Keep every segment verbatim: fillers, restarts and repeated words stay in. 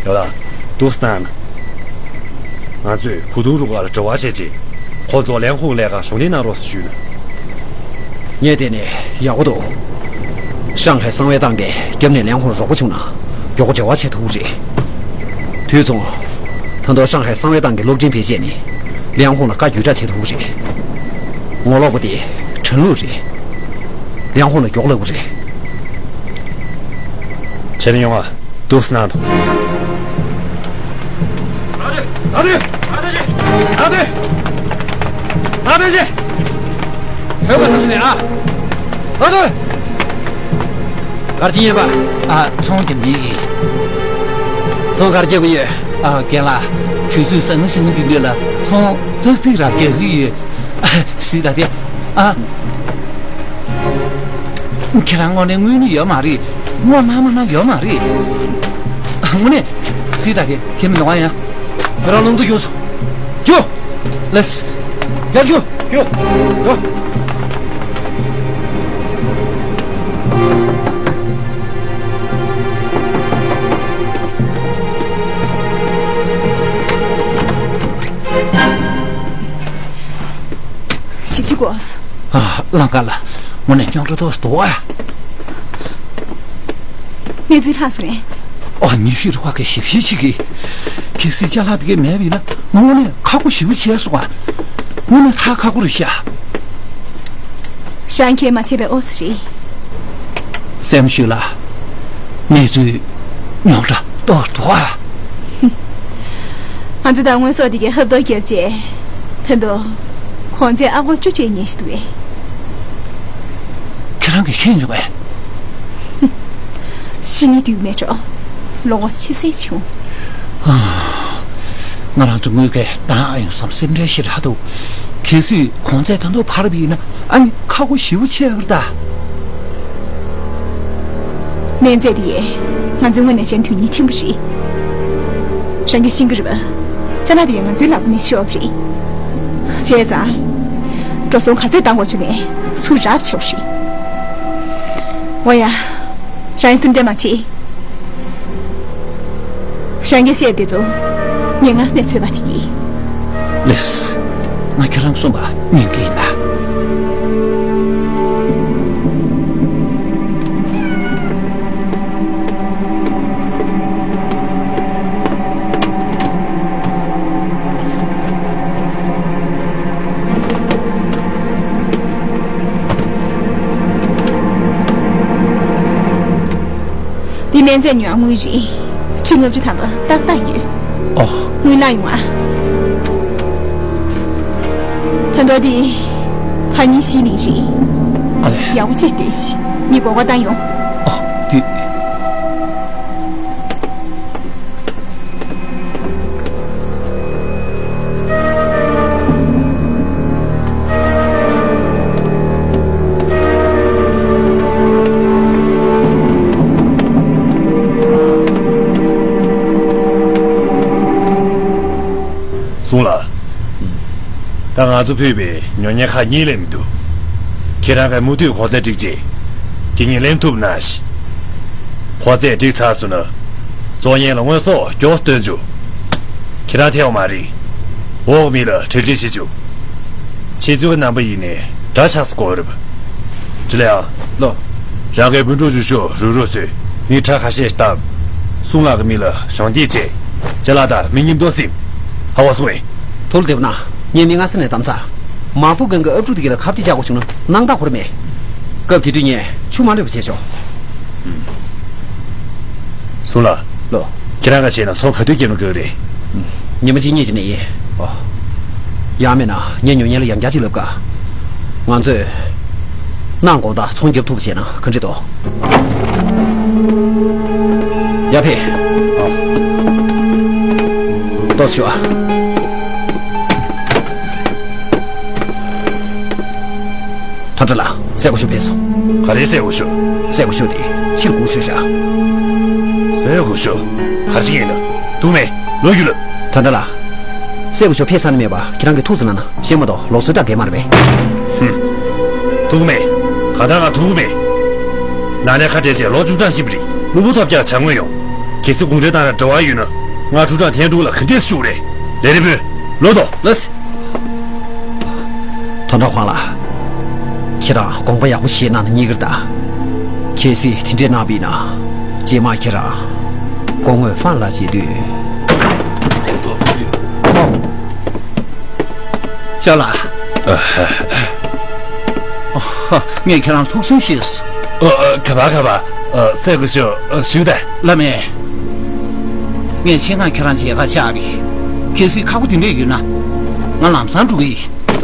ཡོད་ལ། འདུག་སེ་གནང་། ང་ཚོས་བུ་ཐུང་རུ་ཁག་ལ་འབྲེལ་བ་བྱས་རྗེས། ཁོ་ཚོ་ལེན་ཧུང་ལས་ཀ་གཞོགས་འདེགས་གནང་རོགས་ཞུས་ན། ངས་བལྟས་ནས་ཡག་པོ་འདུག་ཧྲང་ཧའེ་གསང་བའི་ཏང་གིས་རྒྱབ་ནས་ལེན་ཧུང་ལ་རོགས་པ་བྱུང་ན། མགྱོགས་པོ་འབྲེལ་བ་བྱེད་ཐུབ་ཀྱི་རེད། དུས་མཚུངས། ད་དུང་ཧྲང་ཧའེ་གསང་བའི་ཏང་གི་གློག་འཕྲིན་བེད་སྤྱད་ནས། ལེན་ཧུང་ལ་བཀའ་བརྒྱུད་བསྒྲགས་བྱེད་ཐུབ་ཀྱི་རེད། ངོ་ལོག་པ་དེ་ཁྲིན་ལུའུ་རེད། ལེན་ཧུང་ལ་མགྱོགས་ལབ་དགོས་རེད། ཆེ་རིང་ཡོང་ང་། འདུག་སེ་གནང་དང་། ལགས་སོ། ལགས་སོ། ལགས་སོ། ལགས་སོ། ཧེ་མ་སམ་ནས་ཨ། ལགས་སོ། གར་ཅི་ཡིན་པ། ཨ། ཚོང་རྒྱག་མཁན་གྱི། ཚོང་གར་རྒྱག་གི་ཡོད། ཨ། རྒན་ལགས། དུས་ཚོད་ཟང་ཟིང་འདི་འདྲ་ལ་ཚོང་ཙག་ཙིག་རང་རྒྱག་གི་ཡོད། ཨ། གཟིགས་དང་དེ། ཨ། ཁྱེད་རང་དངོས་གནས་དངོས་གནས་ཡོད་མ་རེད། ངོ་གནང་མ་གནང་ཡོད་མ་རེད། དངོས་གནས། གཟིགས་དང་དེ། ཁྱེད་མི་ནོར་བ་ཡང་། ཁྱེད་རང་ལུང་དུ་རྒྱུགས་སོང་། རྒྱུགས། ལེས། ཡར་རྒྱུགས། རྒྱུགས། འགྲོ། ཞིབ་ཅིག་གོ། ཨ། ལང་ཀ་ལ། དངོས་གནས་རྙོག་དྲ་ཏོག་ཙམ་འདུག་ཨ། གནས་ཚུལ་ལྷག་སོང་ངས། ཨ། ཉི་ཤུ་རུ་ཁ་གི་ཞིབ་ཞིབ་ཅིག་གིས། གལ་སྲིད་ཅ་ལག་དེ་གས་མེད་པ་ཡིན་ན་ང་དངོས་གནས་ཁག་པོ་ཞེ་པོ་ཆགས་སོང་ཨ། དངོས་གནས་ད་ཁག་པོ་རེད་ཤག་རང་གིས་མ་བྱས་པའི་ཨོ་ཙི་རེད། སེམས་ཤུགས་ལ། གནས་ཚུལ་རྙོག་དྲ་ཏོག་ཙམ་འདུག་ཨ། ང་ཚོ་དང་དངོས་ཟོག་དེ་གའི་ཧབ་ཐོབ་བརྒྱབ་རྗེས། ད་དུང་གོང་ཚད་ཨ་སྒོར་བཅུ་སྤྲད་མཁན་ཞིག་འདུག་གས། ཁྱེད་རང་གིས་ཤེས་མྱོང་ངས། ཤི་ནི་དུས་མེད་འགྲོ། ལོ་ངོ་ཕྱི་གསལ་བྱུང་། ང་རང་ཚོ་དངུལ་གས་བཏང་ཨ་ཡོང་བསམ་སེམས་ཁྲལ་ཞེ་དྲག་འདུག་གལ་སྲིད་གོང་ཚད་ད་དུང་འཕར་བ་ཡིན་ན་ཨ་ནི་ཁག་པོ་ཞེ་པོ་ཆེ་བར་ད། གནས་ཚད་དེ་ང་ཚོའི་ངོས་ནས་བཤད་ན་དོན་སྙིང་ཆེན་པོ་རེད། རང་གིས་ཤེས་ཀྱི་རེད་པ། ཅ་ལག་དེ་ང་ཚོའི་ལག་པ་ནས་ཤོར་བ་རེད། བྱས་ཙང་། འགྲོ་སོང་ག་ཚོད་བཏང་དགོས་བྱུང་ནས་ཚུར་རག་བྱེད་དགོས་རེད། འོ་ཡ། རང་ཡང་སེམས་ཁྲལ་མ་བྱེད། རང་གིས་བཤད་དེ་ཚོ་ངས་སྔ་ས་ནས་ཚོད་དཔག་བྱེད་ཀྱི། ལེས། ང་ཁྱེད་རང་གསུངས་པ་ཉན་གྱི་ཡིན་ད། འདི་སྨན་རྫས་ཉོ་ཡག་དངུལ་རེད། ཁྲི་ལྔ་བཅུ་ཐམ་པ་ཏག་ཏག་ཡོད། ཨོ། དངུལ་བླངས་ཡོང་ཨ། ད་དུང་འདི། ཕ་གཉིས་ཤི་ནི་རེད། ཨ་ལས། ཡག་པོ་བྱས་སྡོད་ཤིག་མི་མགོ་སྐོར་བཏང་ཡོང་། ཨོ། འདི། སོང་ལ། ད་ང་ཚོ་ཕུད་པའི་ཉོ་མཁན་ཁག་གཉིས་ལས་མི་འདུག་ཁྱེད་རང་གིས་མུ་མཐུད་གོང་ཚད་སྒྲིག་རྗེས། དེ་གཉིས་ལེན་ཐུབ་ན་ཤི། གོང་ཚད་སྒྲིག་ཚར་སོང་ན། བཙོང་མཁན་ལ་དངོས་ཟོག་མགྱོགས་སྟོན་རྒྱུ། ཁྱེད་རང་ཐེ་བ་མ་རིག་འོག་མི་ལ་གྲ་སྒྲིག་བྱེད་རྒྱུ། ཁྱེད་ཚོའི་རྣམ་པ་ཡིན་ནས་འདྲ་ཆགས་སུ་གོ་རེད། ཅི་ལེ་ཨ། ལོ། རང་གི་བུ་ཕྲུག་བཞུགས་ཤོག་རུག་རུག་བཟོས། མི་ཁྲ་ཁ་ཤས་བཏབ། སུ་ང་གི་མི་ལ་གཞོགས་འདེགས་བྱས། ཅ་ལག་དང་མི་ཉིན་ལྟོ་སིམ། ཧ་བ་སོང་ངས། ཐུགས་བདེ་པོ་གནང་། ངས་མི་སྔ་ས་ནས་བདམས་ཚར། མང་ཧྥུ་ཀན་གྱི་ཨབ་ཕྲུག་དེ་ག་ལ་ཁ་གཏད་བཅག་དགོས་བྱུང་ན་སྣང་དག་ཁུར་མེད། སྐབས་དེ་དུས་ངས་ཆུ་མ་ལོད་པ་བྱས་ཤོག་སུ་ལ། ལོ། ཁྱེད་རང་ག་བྱས་ན་ཚོང་ག་དུས་སྐྱེལ་ན་དགོས་རེད། ཉི་མ་གཅིག་གཉིས་ཀྱི་ནས་ཡིན། ཨོ། ཡང་མིན་ན་ངས་ཉོ་མཁན་ལ་ཡང་བསྐྱར་གཅིག་ལབ་ག་ང་ཚོས། གནང་དགོངས་དག་ཚོང་རྒྱབ་ཐུབ་པ་བྱས་ན་ག་འདྲ་འདུག་ཡར་ཕེབས། ཏོག་ཙམ་བཞུགས་ཨ། ཐ་ཏྲ་ལགས། སྲས་སྐུ་ཞབས་ཕེབས་སོང་། ག་རེ་སྲས་སྐུ་ཞབས། སྲས་སྐུ་ཞབས་དེ་ཕྱིར་སྒུག་བཞུགས་བཞག་སྲས་སྐུ་ཞབས། ག་རེ་བྱེད་ཀྱི་ཡིན་ན། འདུག་མེད། ལོག་རྒྱུགས་ལབ། ཐ་ཏྲ་ལགས། སྲས་སྐུ་ཞབས་ཕེབས་ཚར་ནི་མེད་པ་ཁྱེད་རང་གིས་ཐུགས་ཚོད་གནང་ན་ཤེས་མ་གཏོགས་ལོག་སྲོལ་དང་འགལ་མ་རེད་པས། ཧུམ། ཐུག་མེད། ག་ད་ང་ཐུག་མེད། ན་ནས་ཁ་བྲལ་རྗེས་ལོ་བཅུ་གྲངས་ཕྱིན་པ་རེད། ལུས་པོ་ཐོལ་རྒྱག་བྱ་དངོས་ཡོང་། གལ་སྲིད་གུང་ཁྲན་ཏང་ལ་འབྲེལ་བ་ཡོད་ན། ང་ཀྲུའུ་ཀྲང་ཐན་ཀྲུའུ་ལ་ག་འདྲས་ཤོག་རེད། ལས་རེ་བོད་ལོ་དོ་ལ་སི། ཐོ་འདྲ་ཁོང་ལ། ཁྱེད་རང་དགོངས་པ་ཡག་པོ་བཞེས་གནང་ན་སྙིང་གི་རེད་ད། གལ་སྲིད་དེ་འདྲས་གནང་བ་ཡིན་ན། རྗེས་མ་ཁྱེད་རང་སྐུ་ངོ་ཧྥང་ལགས་མཇལ་དུས། ཅོ་ལགས། ཨ་ཧ། ངས་ཁྱེད་རང་ཐུགས་སུན་ཞུས། ཨ། ཨ། ག་པར་ག་པར། ཨ། སྲས་སྐུ་ཞབས། ཨ། བཞུགས་དང་། བླ་མ། ངས་ཆེད་མངགས་ཁྱེད་རང་མཇལ་ཁ་བཅར་བ་ཡིན། གལ་སྲིད་ཁག་པོ་དེ་འདྲས་ཡོད་ན། ང་ལམ་སང་འགྲོ་གི་ཡིན། ཨ། ཨ།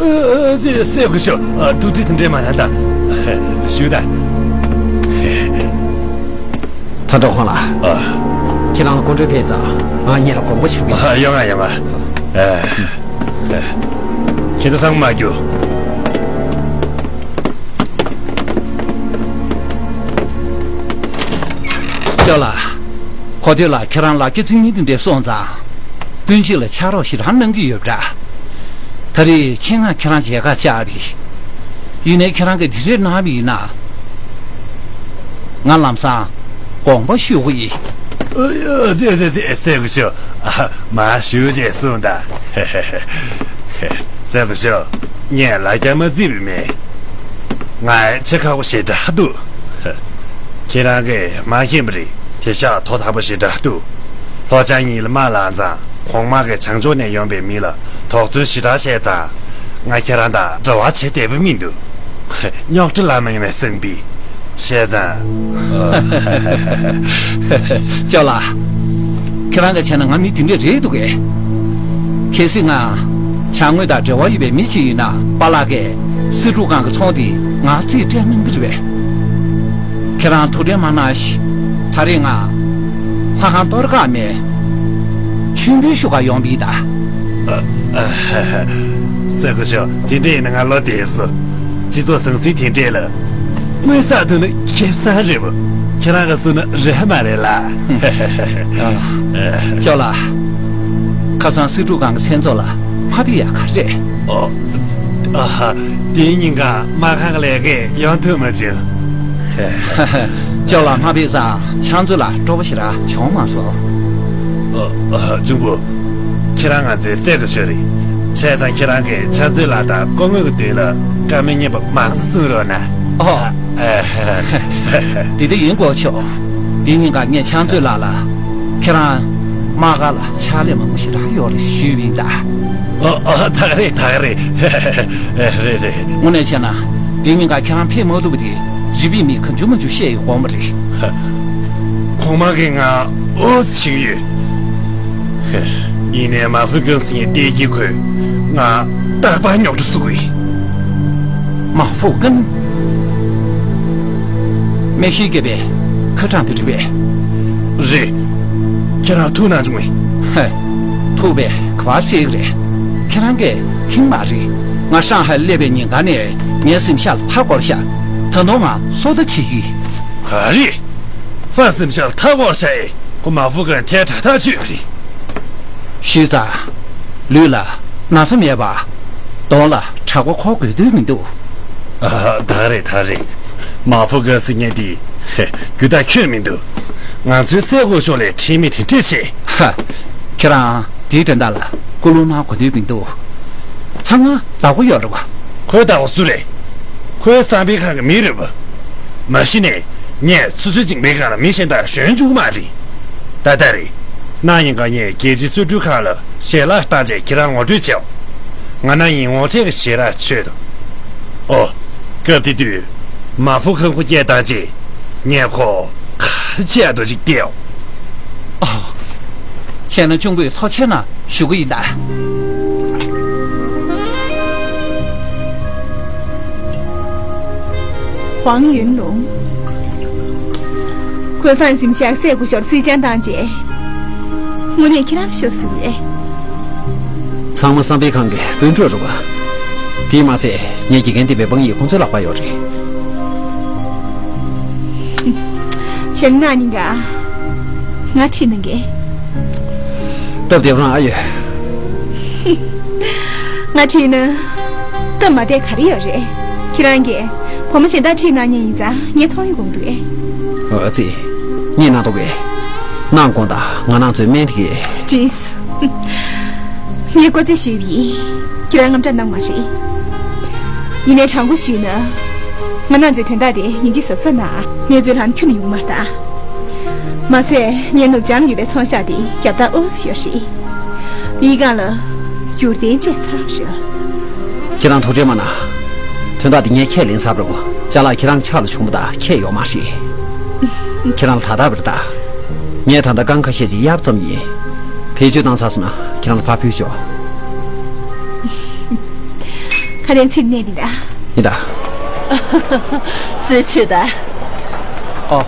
སྲས། སྲས་སྐུ་ཞབས། ཨ། ཐུགས་ཁྲལ་དེ་འདྲས་མ་གནང་དང་། བཞུགས་དང་། ཐོ་འདྲ་ཁོང་ལ། ཨ། ཁྱེད་རང་ལ་སྐུ་མགྲོན་ཕེབས་ཙང་ང་གཉིས་ལ་དགོངས་པ་ཞུ་གི། ཨ། ཡོང་ང་ཡོང་ང་། ཨ། ཨ། ཁྱེད་ཚོ་ཚང་མ་མ་རྒྱུགས། ཅོ་ལགས། གོ་ཐོས་ལ་ཁྱེད་རང་ལ་སྐྱེ་ཚིག་གཉིས་དེ་འདྲས་སོང་ཙང་། སྤུན་མཆེད་ལ་ཕྱག་རོགས་ཞེ་དྲག་གནང་གི་ཡོད་པ་འདྲ། ད་རེས་ཆེད་མངགས་ཁྱེད་རང་མཇལ་ཁ་བཅར་བ་ཡིན། ཡིན་ནའི་ཁྱེད་རང་གིས་དེ་འདྲས་གནང་བ་ཡིན་ན། ང་ལམ་སང་དགོངས་པ་ཞུ་གི་ཡིན། ཨ། ཨ། སྲས། སྲས། སྲས། སྲས་སྐུ་ཞབས། ཨ། མར་བཞུགས་ཅེས་གསུངས་དང་། སྲས་སྐུ་ཞབས། ངས་ལ་རྒྱ་མ་བརྩིས་པ་མིན། ང་ཆེ་ཁག་པོ་ཞེ་དྲག་འདུག། ཁྱེད་རང་གིས་མ་མཁྱེན་པ་རེད། དེང་སང་དོ་དམ་པོ་ཞེ་དྲག་འདུག། ལྷོ་བྱང་གཉིས་ལ་དམག་ལངས་ཙང་གོང་དམག་གིས་བྱང་ཕྱོགས་ནས་ཡོང་པའི་མི་ལ་དོགས་ཟོན་ཞེ་དྲག་བྱས་ཙང་། ང་ཁྱེད་རང་དང་འབྲེལ་བ་བྱེད་བདེ་པོ་མི་འདུག། རྙོག་དྲ་ལ་མ་ཡིན་ནའི་བཟང་པོ་བྱས་ཙང་། ཅོ་ལགས། ཁྱེད་རང་གིས་བྱས་ན་ང་མི་དེ་འདྲས་རེད་འདུག་གས། གལ་སྲིད་ང་བྱང་ངོས་དང་འབྲེལ་བ་ཡོད་པའི་མི་ཞིག་ཡིན་ན། པཱ་ལགས་ཀྱིས་སེ་འབྲུག་སྒང་གི་ཚོང་དེ་ང་རྩིས་སྤྲད་གནང་གི་རེད་པས། ཁྱེད་རང་ཐུགས་ཁྲལ་མ་གནང་ཞིག། ད་རེས་ང་ལྷ་ཁང་གཏོར་ཁ་མེད། མཆོད་འབུལ་ཞུ་ག་ཡོང་བ་ཡིན་ད། ཨ། ཨ། སྲས་སྐུ་ཞབས། དེ་འདྲ་ཡིན་ན་ང་བློ་བདེ་སོང་། སྤྱི་ཚོགས་ཟང་ཟིང་དེ་འདྲ་ལ་དངོས་བསགས་ཐུབ་ན་ཁེ་བཟང་རེད་པ། ཁྱེད་རང་གིས་གསུངས་ན་རེད་མ་རེད་ལགས། ཨ། ཅོ་ལགས། ཁ་སང་སེ་འབྲུག་སྒང་གི་མཚན་ཚོགས་ལ་མ་ཕེབས་ཡག་ག་རེ་རེད། ཨོ། ཨ་ཧ། དེའི་ཉིན་གང་དམག་ཁང་གི་ལས་ཀས་ཡོང་ཐུབ་མ་བྱུང་། ཅོ་ལགས་མ་ཕེབས་ཙང་ཕྱག་མཛོད་ལ་སྤྲོ་པོ་ཞེ་དྲག་བྱུང་མ་སོང་། ཨ། ཨ། གཅུང་པོ། ཁྱེད་རང་ང་ཚོའི་སྲས་སྐུ་ཞབས་རེད། བྱས་ཙང་ཁྱེད་རང་གིས་ཕྱག་མཛོད་ལགས་དང་སྐུ་ངོ་གི་མདུན་ལ་བཀའ་མོལ་སྙན་པོ་མང་ཙམ་གསུང་རོགས་གནང་། ཨོ། ཨ། དེ་འདྲ་ཡིན་དགོས་ཆོག། དེ་ཉིན་གང་ངས་ཕྱག་མཛོད་ལགས་ལ། ཁྱེད་རང་དམག་སྒར་ལ་ཕྱག་ལས་མང་པོ་ཞེ་དྲག་ཡོད་རེད་ཞུས་པ་ཡིན་ད། ཨ། ཨ། ད་ག་རེད། ད་ག་རེད། རེད་རེད། དངོས་གནས་བྱས་ན། དེ་ཉིན་གང་ཁྱེད་རང་ཕེབས་མ་ཐུབ་པ་དེ་རི་པིན་མི་གང་བྱུང་མང་བྱུང་བཤད་ཡོད་དགོངས་པ་རེད། གོང་མ་གིས་ང་ཨོ་ཙི་བྱེད་ཀྱི་ཡོད། ཡིན་ནའི་མ་ཧྥུ་ཀུན་ཟེར་མཁན་ཏེ་གི་ཁོས་ང་རྟག་པར་རྙོག་དྲ་བཟོ་གི་ཡིན། མ་ཧྥུ་ཀུན། མེག་ཤི་ཀའི་པའི་ཁ་གྲངས་དེ་རེད་པས། རེད། ཁྱེད་རང་ཐུག་གནང་བྱུང་བས། ཧེ། ཐུག་པས་ག་པར་བཤད་ཀྱི་རེད། ཁྱེད་རང་གིས་མཁྱེན་མ་རེད། ང་ཧྲང་ཧའེ་སླེབས་པའི་ཉིན་གང་ནས་ངའི་གཟིམ་ཤག་ལ་མཐའ་བསྐོར་ཤག། ད་དུང་ང་སོ་ལྟ་བྱེད་ཀྱི། ག་རེ། ཧྥང་གཟིམ་ཤག་ལ་མཐའ་བསྐོར་ཤག་ཨེ། ཁོ་མ་ཧྥུ་ཀུན་ཐལ་དྲགས་ཐག་ཆོད་པ་རེད། ཞུས་ཙང་། ལུས་ལ་ན་ཚ་མེད་པ། གདོང་ལ་གྲྭ་པ་འཁོར་དགོས་དོན་མི་འདུག། ཨ། ད་རེད། ད་རེད། མ་ཧྥུ་ཀུན་ཟེར་མཁན་དེ་རྒྱུ་དག་ཁྱོན་མི་འདུག། ང་ཚོའི་སྲས་སྐུ་ཞབས་ལས་ཁྲེལ་མེད་དེ་འདྲས་བྱས། ཧ། ཁྱེད་རང་དེའི་དོན་དག་ལ་སྐུ་རླུང་ལངས་དགོས་དོན་མི་འདུག། ཚང་མ་བདག་པོ་ཡོད་རེད་པ། ཁོའི་བདག་པོ་སུ་རེད། ཁོའི་བསམ་འཕེལ་ཁང་གི་མི་རེད་པ། མ་གཞི་ནས་ངས་སོ་སོའི་མཇིང་པའི་སྒང་ལ་མི་གཞན་དག་ཞོན་བཅུག་གི་མ་རེད། ད་ལྟ་རེད། གནངས་ཉིན་གང་ངས་རྒྱལ་སྤྱིའི་གསོལ་སྒྲུབ་ཁང་ལ་ཞལ་ལག་བཏང་རྗེས་ཁྱེད་རང་ངོ་སྤྲོད་བྱེད། ང་གནངས་ཉིན་ངོ་འཕྲད་ཀྱི་ཞལ་ལག་མཆོད་དོ། ཨོ། སྐབས་དེ་དུས་མ་ཧྥུ་ཁང་ཁོ་སྐད་བཏང་རྗེས་ངས་ཁོ་ག་རེ་བྱེད་ཡག་འདུག་ཅིག་བལྟས་ཨོ། ཨོ། བྱས་ན་གཅུང་པོས་ཐུགས་རྗེ་གནང་ཞུ་གི་ཡིན་ད། ཝང་ཡུན་ལུང་། ཁོས་ཧྥང་གཟིམ་ཤག་སྲས་སྐུ་ཞབས་སུས་ཀྱང་བཏང་རྗེས། དངོས་གནས་ཁྱེད་རང་ཤོག་ཟེར་བས། ཚང་མ་བསམ་འཕེལ་ཁང་གི་སྤུན་གྲོགས་རེད་པ། དེས་མ་ཚད་ངའི་དགེ་རྒན་འདི་པའི་དཔང་ཡིག་ཁོང་ཚོའི་ལག་པར་ཡོད་རེད། ཁྱེད་རང་གཉིས་ཀ་ང་ཁྲིད་གནང་གས། སྟབས་བདེ་པོ་རང་ཨ་ཡོད། ང་ཁྲིད་ན་སྟབས་མ་བདེ་ག་རེ་ཡོད་རེད། ཁྱེད་རང་གིས་བུ་མོ་གཞན་དག་ཁྲིད་གནང་མཁན་ཡིན་ཙང་ངས་མཐོང་ཡོང་གི་མི་འདུག་གས། ཨ་ཙི། ངས་གནང་འདུག་གས། གནང་དགོངས་དག་ང་རང་ཚོའི་སྨན་དེ་གས། ཅིས། ངས་བཀའ་བཙན་ཞུས་པ་ཡིན། ཁྱེད་རང་དངངས་སྐྲག་གནང་མ་རེད། ཡིན་ནའི་དྲང་པོ་ཞུས་ན། ང་རང་ཚོའི་དོན་དག་དེ་ཡིན་གཅིག་གཟབ་གཟབ་གནང་། གནས་ཚུལ་ལམ་ཁྱོན་ནས་ཡོང་མ་རེད་ད། མ་ཟད་ངས་ནུབ་བྱང་ཡོད་པའི་ཚོང་ཤག་དེ་རྒྱབ་ལྟ་ཨོ་སི་ཡོད་རེད། འདིའི་སྒང་ལ་འགྱུར་ལྡན་སྤྲད་ཚར་རེད། ཁྱེད་རང་ཐུགས་ཁྲལ་མ་གནང་། དོན་དག་འདི་ངས་ཁས་ལེན་ཚར་བ་རེད། ཅ་ལག་ཁྱེད་རང་གི་ཕྱག་ལ་བྱུང་བ་དང་ཁྱད་ཡོད་མ་རེད། ཁྱེད་རང་ལ་ད་ལྟ་བར་ད། ངས་ད་ལྟ་རྐང་ཁ་ཤས་ཅིག་གཡབ་ཙམ་ཡིན། བེད་སྤྱོད་བཏང་ཚར་སོང་ན་ཁྱེད་རང་ལ་ཕར་ཕུལ་ཆོག་ཁ་དན་ཚིག་གནས་འདི་ད། ཡིན་ད། སྲོད་ཆོས་ད། ཨོ།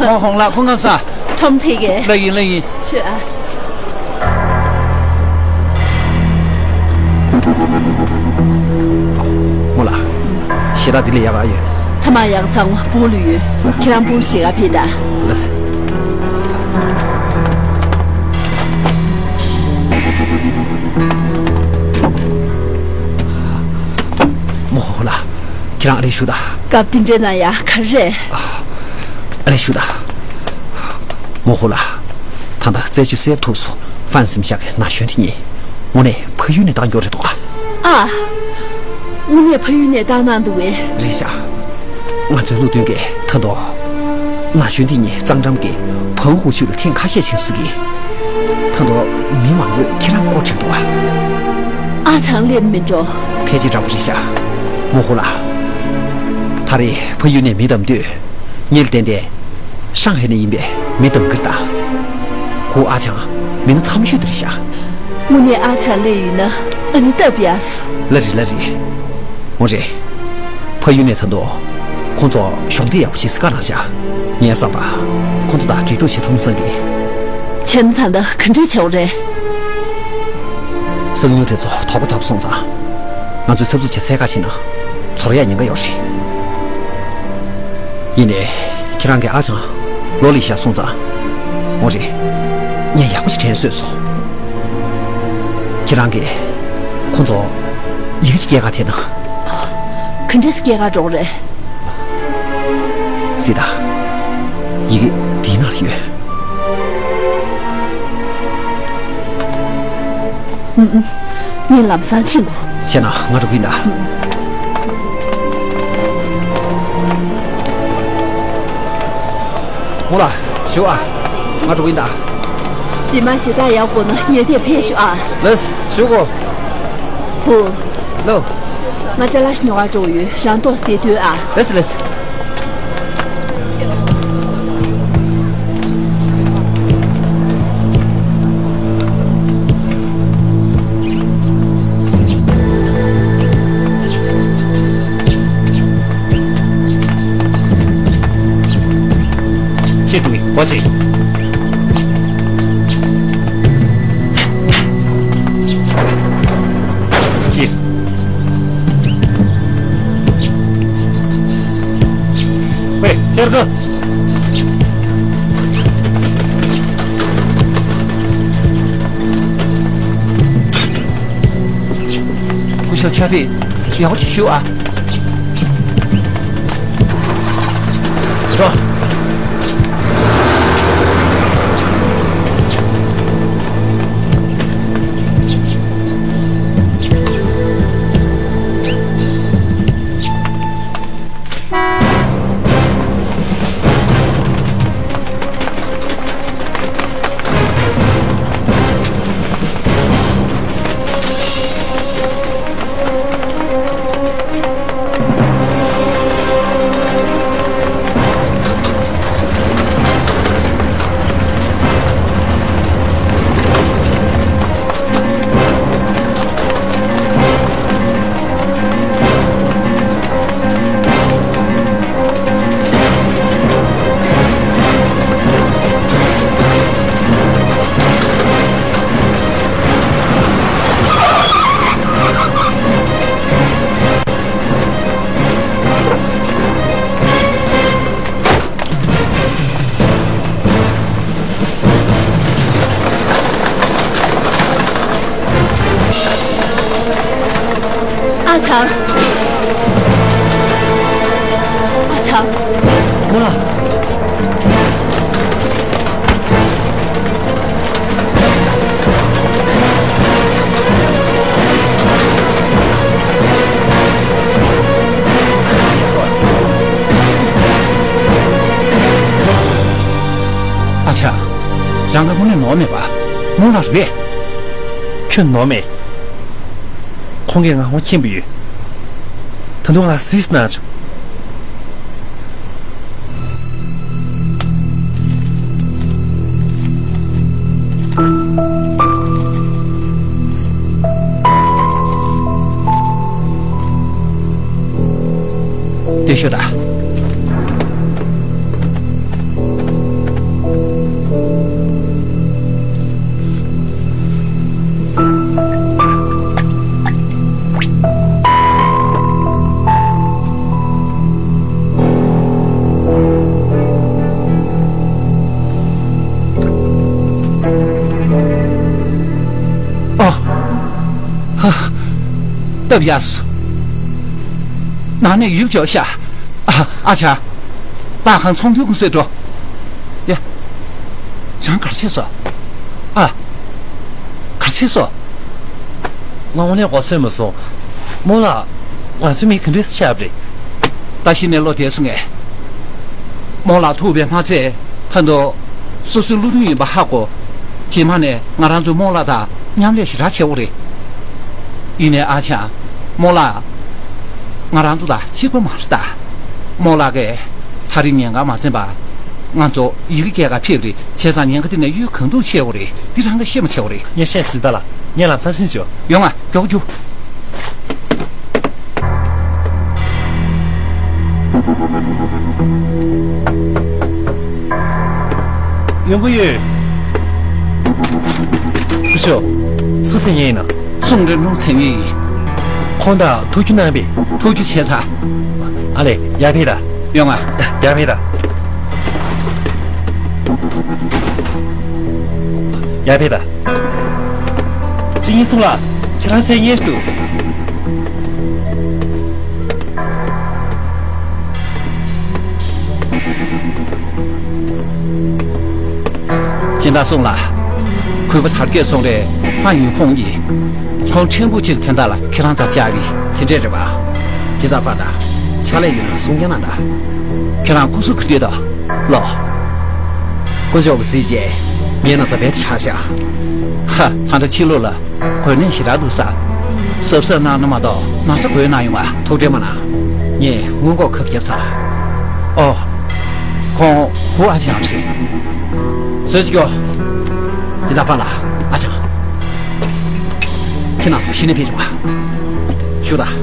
མོ་ཧོང་ལགས་སྐུ་ཁམས་བཟང་། ཁྲོམ་ཐིག་གེ། ལགས་ཡིན་ལགས་ཡིན། ཆོས་ཨ། མོ་ལ། ཞེ་དྲག་འདི་ལས་ཡག་ག་ཡོད། ཐ་མག་ཡག་ཚང་བུ་ལུ་ཡོད། ཁྱེད་རང་བུ་ཞེ་ག་ཕེ་ད། ལགས་སེ། མོ་ཧོ་ལ། ཁྱེད་རང་ཨ་རེ་བཞུགས་དང་། སྐབས་དེ་འདྲའི་ན་ཡ་ག་རེ། ཨ་རེ་བཞུགས་དང་། མོ་ཧོ་ལ། ད་ལྟ་རྩད་གཅོད་གསལ་ཐུབ་སོང་། ཧྥན་སིམ་ཤག་གི་ན་གཞོན་དེ་གཉིས་དངོས་གནས་ཕ་ཡུལ་ནས་བཏང་རྒྱུ་རེད་འདུག་ག་ཨ། དངོས་གནས་ཕ་ཡུལ་ནས་བཏང་གནང་འདུག་གས། རེད་ཤག་ང་ཚོའི་བློ་མཐུན་གྱིས་ད་དུང་ན་གཞོན་དེ་གཉིས་གཙང་འགྲམ་གྱི་བང་ཧུ་ཆུ་ལ་ཐེངས་ཁ་ཤས་ཕྱིན་སོང་གི། ད་དུང་མི་མང་པོས་ཁྱེད་རང་སྐོར་དྲན་འདུག་ག་ཨ་ཚང་སླེབས་མི་འགྲོ། ཕལ་ཆེར་འདྲ་པོ་རེད་ཤག་མོ་ཧོ་ལ། ད་རེས་ཕ་ཡུལ་ནས་མི་བདམས་དུས། ངེད་ལ་ཏན་ཏན་ཧྲང་ཧའེ་ནས་ཡིན་པའི་མི་བདམས་ཀྱི་རེད་ད། ཁོ་ཨ་ཆང་མི་སྣ་འཚམ་ཤོས་དེ་རེད་ཤག་དངོས་གནས་ཨ་ཆང་སླེབས་ཡོད་ན་ཨ་ནི་སྟབས་ཡག་སོང་། ལགས་རེད་ལགས་རེད། འོ་རེད། ཕ་ཡུལ་ནས་ད་དུང་ཁོང་ཚོ་གཞོགས་འདེགས་ཡག་པོ་བྱེད་སྲིད་བཀའ་གནང་ཤག་ངའི་བསམ་པ། ཁོང་ཚོ་དང་འབྲེལ་གཏུག་བྱེད་ཐུབ་བསམ་གི། བྱས་ན་ད་ལྟ་ག་འདྲས་བྱེད་དགོས་རེད། གསང་ཉུལ་དེ་ཚོ་དོགས་པ་ཚ་པོ་སོང་ཙང་། ང་ཚོས་ཚབ་ཚུབ་བྱས་གསལ་ཁ་ཕྱེ་ན། ཚོར་ཡག་ཉེན་ཁ་ཡོད་རེད། ཡིན་ནའི། ཁྱེད་རང་གི་ཨ་ཅང་ལོ་ལི་ཤ་སོང་ཙང་། འོ་རེད། ངས་ཡག་པོ་ཞིག་དྲན་གསོས་སོང་། ཁྱེད་རང་གིས་ཁོ་ཚོ་ཡི་གེ་ཞིག་སྐྱེལ་ག་ཐད་ན། ག་འདྲས་སྐྱེལ་ག་འགྲོ་གི་རེད། སི་ཏཱ། ཡི་གེ་འདིའི་ནང་ལ་ཡོད། ཨུམ་ཨུམ། ངས་ལམ་སང་ཕྱིན་གོ། བྱས་ན་ང་འགྲོ་གི་ཡིན་ད། མོ་ལ། བཞུགས་ཨ། ང་འགྲོ་གི་ཡིན་ད། རྗེས་མ་ཞེ་དྲག་ཡག་དགོས་ན་ངས་དེ་ཕེབས་ཤོག་ཨ། ལགས། བཞུགས་གོ། བུ། ལོ། ང་ཅ་ལག་ཉོ་ག་འགྲོ་ཡོད། རང་ཏོག་ཙམ་བསྡད་སྡོད་ཨ། ལགས་ལགས། ཆེ་ཀྲུའུ་ཡི་གོ་ཆེ། ཅིས། ཝེ། ཐེར་གི། སྐུ་ཞབས་ཆ་པེ། ཡག་པོ་ཞིག་བཞུགས་ཨ། འགྲོ། ཨ་ཆང་། ཨ་ཆང་། མོ་ལ། ཨ་ཅག་རང་ག་དངོས་གནས་ནོར་མེད་པ། རྨོ་ལགས་རེད་པས། ཁྱོད་ནོར་མེད། ཁོང་གིས་ང་ཧོན་མཁྱེན་པ་ཡོད། ད་དུང་ང་སིས་ན་ཆུ། དེ་ཤོད་ད། ཨ། ཧ། སྟབས་ཡག་སོང་། ནང་ནས་ཡིབ་འཇོག་ཤག་ཨ། ཨ་ཅག་སྟག་ཁང་ཚོང་དོན་ཀུང་སིར་འགྲོ། ཡ། རང་ག་རེ་བྱས་སོང་། ཨ། ག་རེ་བྱས་སོང་། ང་དངོས་གནས་མགོ་ཚོས་མ་སོང་། རྨོ་ལགས། ང་ཚོའི་མི་ག་འདྲས་སེ་ཆགས་པ་རེད། ད་གཞི་ནས་བློ་བདེ་སོང་ངས། རྨོ་ལགས་ཐུག་པས་མ་ཚད། ད་དུང་སོ་སོའི་བློ་མཐུན་ཡིན་པ་ཧ་གོ། རྗེས་མ་ནས་ང་རང་ཚོ་རྨོ་ལགས་དང་མཉམ་ལས་ཞེ་དྲག་བྱེད་དགོས་རེད། ཡིན་ནའི་ཨ་ཅག་རྨོ་ལགས། ང་རང་ཚོ་དང་གཅིག་པ་མ་རེད་ད། རྨོ་ལགས་ཀྱིས་ད་རེས་ཉེན་ཁ་མ་འཛེམས་པར་ང་ཚོ་ཡི་གེ་སྐྱེལ་ག་ཕེབས་རེད། བྱས་ཙང་ཉེན་ཁ་དེ་ནས་གཡོལ་གང་ཐུབ་བྱེད་དགོས་རེད། འདི་རང་གིས་ཤེས་མ་བྱེད་དགོས་རེད། ངས་བཤད་ཟིན་ད་ལ། ངས་ལམ་སང་ཕྱིན་ཆོག་ཡོང་ང་། མགྱོགས་རྒྱུགས། ཡོང་གི་ཡོད། སྐུ་ཞབས། སུ་མཚན་སྙན་ཡིན་ན། སུང་རིན་ལུང་མཚན་སྙན་ཡིན། ཁོང་དང་ཐུག་རྒྱུ་གནང་པས། ཐུག་རྒྱུ་བྱས་ཚར། ཨ་ལས། ཡར་ཕེབས་དང་། ཡོང་ང་། ཡར་ཕེབས་དང་། ཡར་ཕེབས་དང་། ཅི་ཡིན་སུང་ལགས། ཁྱེད་རང་མཚན་སྙན་འདུག་སྦྱིན་བདག་སུང་ལགས། གུས་པ་དར་རྒྱས་ཚོང་རའི་ཧྥང་ཡུན་ཧོང་ཡིན། ཚོང་ཕྲན་བུ་གཅིག་དོན་དག་ལ་ཁྱེད་རང་རྩར་བཅར་བ་ཡིན། དེ་འདྲས་རེད་པ། སྦྱིན་བདག་ཕར་ལ། ཕྱག་ལས་ཡོད་ན་གསུང་རྒྱུ་གནང་དང་། ཁྱེད་རང་སྐུ་གཟུགས་ག་འདྲས་འདུག་ལགས། དཀོན་མཆོག་གིས་གཟིགས་བྱས། ངའི་ན་ཚ་རྦད་དེ་དྲག་ཤག་ཧ། ད་ལྟ་ཕྱི་ལོགས་ལ་འགོས་ནད་ཞེ་དྲག་འདུག་ས། གཟབ་གཟབ་གནང་ན་མ་གཏོགས་ན་ཚ་འགོས་གནང་ཡོང་ང་། ཐུགས་ཁྲལ་མ་གནང་། ངས་སྔོན་འགོག་ཁབ་བརྒྱབ་ཚར། ཨོ། ཁོང་ཧུ་ཨ་ཅང་རེད། བཟོས་ཅིག་ཡོ། སྦྱིན་བདག་ཕར་ལ། ཨ་ཅང་། ཁྱེད་རང་ཚོ་གཞི་ནས་ཕེབས་བྱུང་ང་། ཞུ་དང་།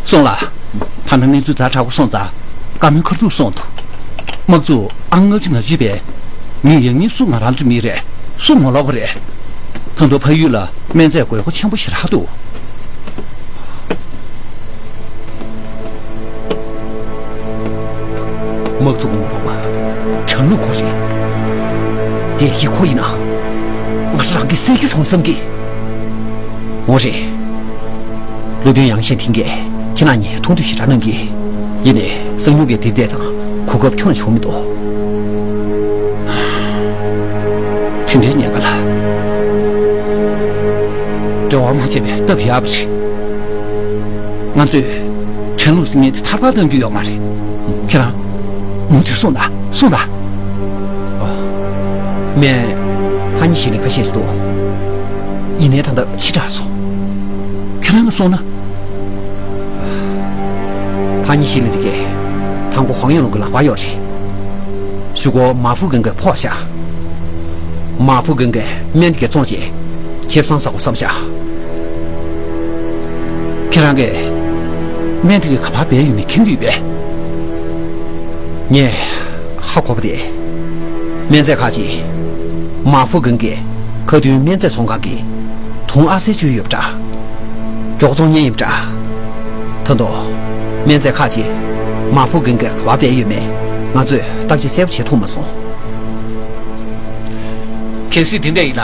སུང་ལགས། ད་ནི་གནས་ཚུལ་ཛ་དྲག་པོ་སོང་ཙང་། བཀའ་མོལ་ཁ་ཐུག་སོང་འདུག་དམག་འཛུགས་ཨང་ལྔ་བཅུ་ང་བཞི་པའི་མི་ཡང་སྙིང་སུ་ང་རང་ཚོའི་མི་རེད། སུ་ངོ་ལོག་པ་རེད། ད་དུང་ཕ་ཡུལ་ལ་སྨན་རྫས་དགོས་མཁོ་ཆེན་པོ་ཞེ་དྲག་འདུག་དམག་འཛུགས་ངོ་ལོག་པ་ཁྲང་ལུའུ་ཁོ་རེད། དེ་ཡི་ཁོ་ཡིན་ན། ང་རང་གིས་བསད་རྒྱུ་བྱུང་བསམ་གི། འོ་རེད། བློ་མཐུན་ཡང་ཞན་ཐིང་གིས་ཁྱེད་རང་གཉིས་མཐོང་ཐོས་ཞེ་དྲག་གནང་གི། ཡིན་ནའི་གསང་ཉུལ་གྱི་དེབ་དེ་དང་གོ་སྐབས་ཁྱོན་ནས་བྱུང་མི་འདུག་དེ་འདྲའི་ཉེན་ཁ་ལ་འབྲེལ་བ་མ་བྱས་པའི་སྟབས་ཡག་པ་རེད། ང་ཚོས་ཁྲེན་ལུང་ཟེར་མཁན་དེ་ཐར་པ་གཏང་རྒྱུ་ཡོད་མ་རེད། ཁྱེད་རང་མུ་མཐུད་གསུངས་དང་། གསུངས་དང་། ཨོ། སྨན་ཕ་ཉི་ཤི་ལིན་ཁ་ཤས་ཤིག་འདུག་ཡིན་ནའི་ད་ལྟ་ཕྱི་དྲགས་སོང་། ཁྱེད་རང་གིས་གསུངས་ན། ཕ་ཉི་ཤི་ལིན་དེ་གས་དང་པོ་ཧོང་ཡང་ལུང་གི་ལག་པར་ཡོད་རེད། གཞུག་གུ་མ་ཧྥུ་གན་གིས་ཕོག་ཤག་མ་ཧྥུ་གན་གིས་སྨན་དེ་གས་བཙོངས་རྗེས་ཁེ་བཟང་ཟ་དགོས་བསམ་ཤག་ཁྱེད་རང་གིས་སྨན་དེ་གས་ག་པར་སྦས་ཡོད་མེད་མཁྱེན་གྱི་ཡོད་པས། ངས་ཧ་གོ་བ་དེ། སྨན་རྫས་ཁག་ཅིག་མ་ཧྥུ་གན་གྱི་ཁ་མདུན་སྨན་རྫས་ཚོང་ཁང་གི་དུང་ཨ་སེ་བཅོལ་ཡོད་པ་འདྲ། མགྱོགས་བཙོང་མཁན་ཡིན་པ་འདྲ། ད་དུང་སྨན་རྫས་ཁག་ཅིག་མ་ཧྥུ་གན་གྱིས་ག་པར་སྦས་ཡོད་མེད་ང་ཚོས་བརྟག་དཔྱད་གསལ་པོ་བྱེད་ཐུབ་མ་སོང་། གལ་སྲིད་དེ་འདྲ་ཡིན་ན་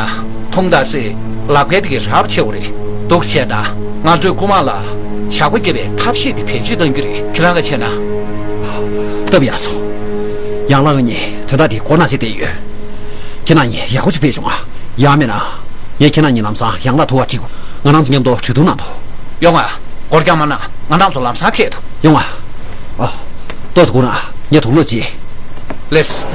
ཐུང་ད་སེ་ལག་པའི་དེ་གས་རག་པ་བྱེད་དགོས་རེད། འདུག་བྱས་ན་ང་ཚོས་རྐུ་མ་ལ་ཇག་པ་རྒྱབ་པའི་ཐབས་ཤེས་དེ་བེད་སྤྱོད་གཏང་རྒྱུ་རེད། ཁྱེད་རང་གིས་བྱས་ན། སྟབས་ཡག་སོང་། ཡང་ལགས་ངས་དོན་དག་དེ་མགོ་ནག་བྱས་བསྡད་ཡོད། ཁྱེད་རང་གཉིས་ཡག་པོ་ཅིག་ཕེབས་བྱུང་ང་། ཡང་མིན་ན། ངས་ཁྱེད་རང་གཉིས་ལམ་སང་ཡང་ལགས་ཐུག་པར་ཁྲིད་དགོས། ང་རང་ཚོ་མཉམ་དུ་གྲོས་བསྡུར་གནང་དོ། ཡོང་ང་། འགོར་འགྱངས་མ་གནང་། ང་རང་ཚོ་ལམ་སང་ཕེབས་དོ། ཡོང་ང་། ཨ། ཏོག་ཙམ་སྒུག་རོགས། ངས་དུག་སློག་བྱེད། ལགས།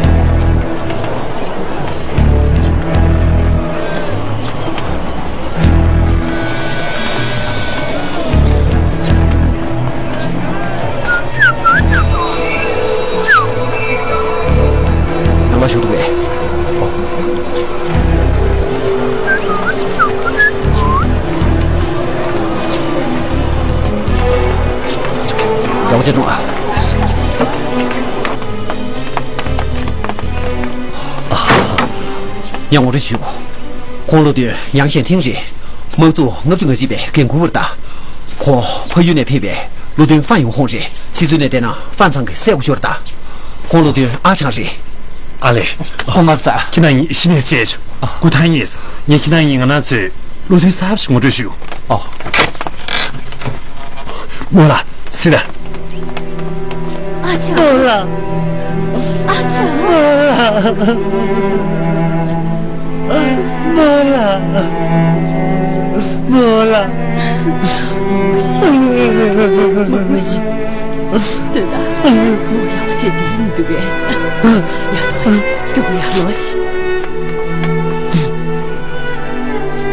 ནང་ལ་བཞུགས་འདུག་གས། ཨོ། རྒྱལ་བ་ཆེ་འགྲོ་ཨ། ཡང་ངོ་སྤྲོད་ཞུ། ཁོང་བློ་མཐུན་ཡང་ཞན་ཐིང་རེད། དམག་འཛུགས་ལྔ་བཅུ་ང་གཅིག་པའི་འགན་འཁུར་བ་རེད་ད། ཁོང་ཕ་ཡུལ་ནས་ཕེབས་པའི་བློ་མཐུན་ཧྥན་ཡུང་ཧོང་རེད། ཕྱི་ཚུལ་ནས་བལྟས་ན་ཧྥན་ཚང་གི་སྲས་སྐུ་ཞབས་རེད་ད། ཁོང་བློ་མཐུན་ཨ་ཆང་རེད། ཨ་ལས། སྐུ་ངོ་ཚ། ཁྱེད་རང་གཉིས་གཞི་ནས་བཅར་བྱུང་། སྐུ་ཐང་ཡིན། ངས་ཁྱེད་རང་གཉིས་ང་རང་ཚོའི་བློ་མཐུན་གསར་པ་ཞིག་ངོ་སྤྲོད་ཞུ། ཨོ། རྨོ་ལགས། སི་ད། ཨ་ཅག་རྨོ་ལགས། ཨ་ཅག་རྨོ་ལགས། རྨོ་ལགས། རྨོ་ལགས། རྨོ་ཞིག་རྨོ་ཞིག་ལྟོས་དང་། རྨོ་ཡག་པོ་བྱས་བསྡད་མི་འདུག་གས། ཡར་ལོངས་ཤིག་མགྱོགས་པོ་ཡར་ལོངས་ཤིག་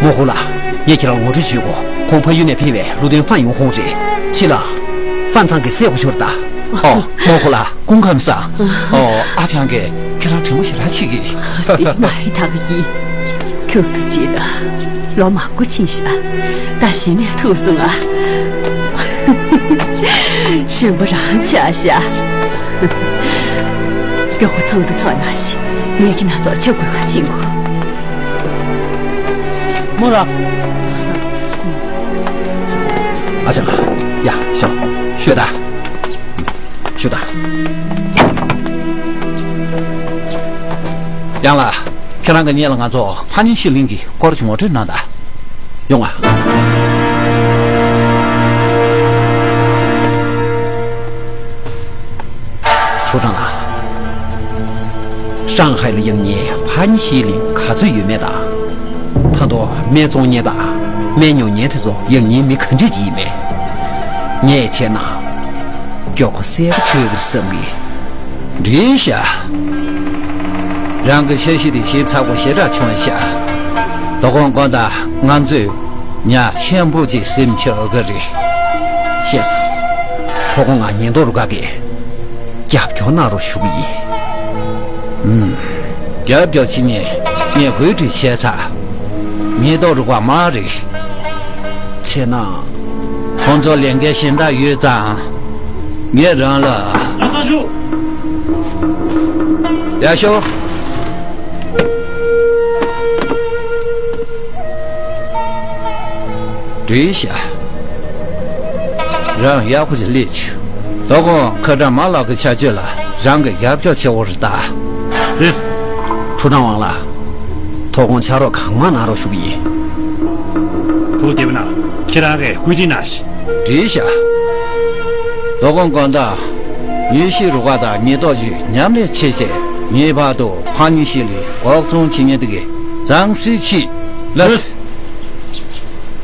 རྨོ་ཧོ་ལགས། ངས་ཁྱེད་རང་ངོ་སྤྲོད་ཞུ་གོ། ཁོང་ཕ་ཡུལ་ནས་ཕེབས་པའི་བློ་མཐུན་ཧྥན་ཡུང་ཧོང་རེད། ཕྱི་ལ་ཧྥན་ཚང་གི་སྲས་སྐུ་ཞབས་རེད་ད། ཨོ། རྨོ་ཧོ་ལགས། སྐུ་ཁམས་བཟང་། ཨོ། ཨ་ཅག་གིས་ཁྱེད་རང་དྲན་པ་ཞེ་དྲག་བྱེད་ཀྱི། ཙི་མ་ཧི་ཐག་གི། ཁྱོད་ཚོ་ཅིག་ལ་ལོ་མང་པོ་ཕྱིན་ཤག་ད་གཞི་ནས་ཐུག་སོང་ང་། གཞོན་པ་རང་ཆགས་ཤག་མགྱོགས་པོ་ཚོགས་འདུ་ཚོགས་གནང་ཞིག་ངས་ཁྱེད་རང་ཚོར་ཆབ་གོས་ཁ་ཕྱིན་གོ། རྨོ་ལགས། ཨ་ཅག་ཡ། ཤོག་ཤོད་ད། ཤོད་ད། ཡང་ལགས། ཁྱེད་རང་གི་སྔོན་ལ་ང་ཚོ་ཕ་ཉི་ཤི་ལིང་གི་སྐོར་གྱི་ངོ་སྤྲོད་གནང་དང་། ཡོང་ང་། ཁྲུའུ་ཀྲང་ལགས། ཧྲང་ཧའེ་ལ་ཡང་སྙིང་ཕ་ཉི་ཤི་ལིང་ག་ཚོད་ཡོད་མེད་དང་། ད་དུང་སྨན་བཙོང་མཁན་དང་སྨན་ཉོ་མཁན་དེ་ཚོ་ཡང་སྙིང་མི་ག་འདྲས་ཅིག་ཡིན་མེད། ངས་བྱས་ན། མགྱོགས་པོ་གསལ་པོ་ཆགས་ཀྱི་རེད་བསམ་གི། འགྲིག་ཤག་རང་གི་འཆར་གཞི་དེ་ཞིབ་ཚགས་པོ་ཞེ་དྲག་བྱུང་ཤག་དོ་དགོང་དགོང་དག་ང་ཚོས་ཉ་ཆེན་པོ་ཅིག་ཟིན་ཆོག་གི་རེད། ཤེས་སོང་། དོ་དགོང་ང་ཉེན་རྟོག་རུ་ཁག་གིས་རྒྱབ་སྐྱོར་གནང་རོགས་ཞུ་གི་ཡིན། ཨུམ། རྒྱབ་སྐྱོར་བྱེད་མཁན་ངས་གོ་སྒྲིག་བྱས་ཚར། ཉེན་རྟོག་རུ་ཁག་མ་རེད། བྱས་ན། ཁོང་ཚོ་ལས་འགན་གཞན་དག་ཡོད་ཙང་། ངས་རང་ལ། ཡར་སོང་ཞུ། ཡར་ཤོག་འགྲིག་ཤག་རང་ཡག་པོ་ཅིག་སླེབས་བྱུང་། དོ་དགོང་ཁ་ཏྲ་མ་ལགས་ཀྱི་བྱ་སྤྱོད་ལ་རང་གི་རྒྱབ་སྐྱོར་བྱེད་དགོས་རེད་ད། རེད། ཁྲུའུ་ཀྲང་ཝང་ལགས། དོ་དགོང་ཕྱག་རོགས་གང་མང་གནང་རོགས་ཞུ་གི་ཡིན། ཐུགས་བདེ་པོ་གནང་། ཁྱེད་རང་གིས་བཀོད་སྒྲིག་གནང་ཞིག་འགྲིག་ཤག་དོ་དགོང་དགོང་དག་ཉི་ཤི་རུ་ཁག་དང་ཉེན་རྟོག་ཅུས་མཉམ་ལས་བྱས་རྗེས་ངེས་པར་དུ་ཕ་ཉི་ཤི་ལིང་འགོག་སྲུང་བྱེད་མཁན་དེ་གའི་གཙང་སེལ་བྱེད། ལགས།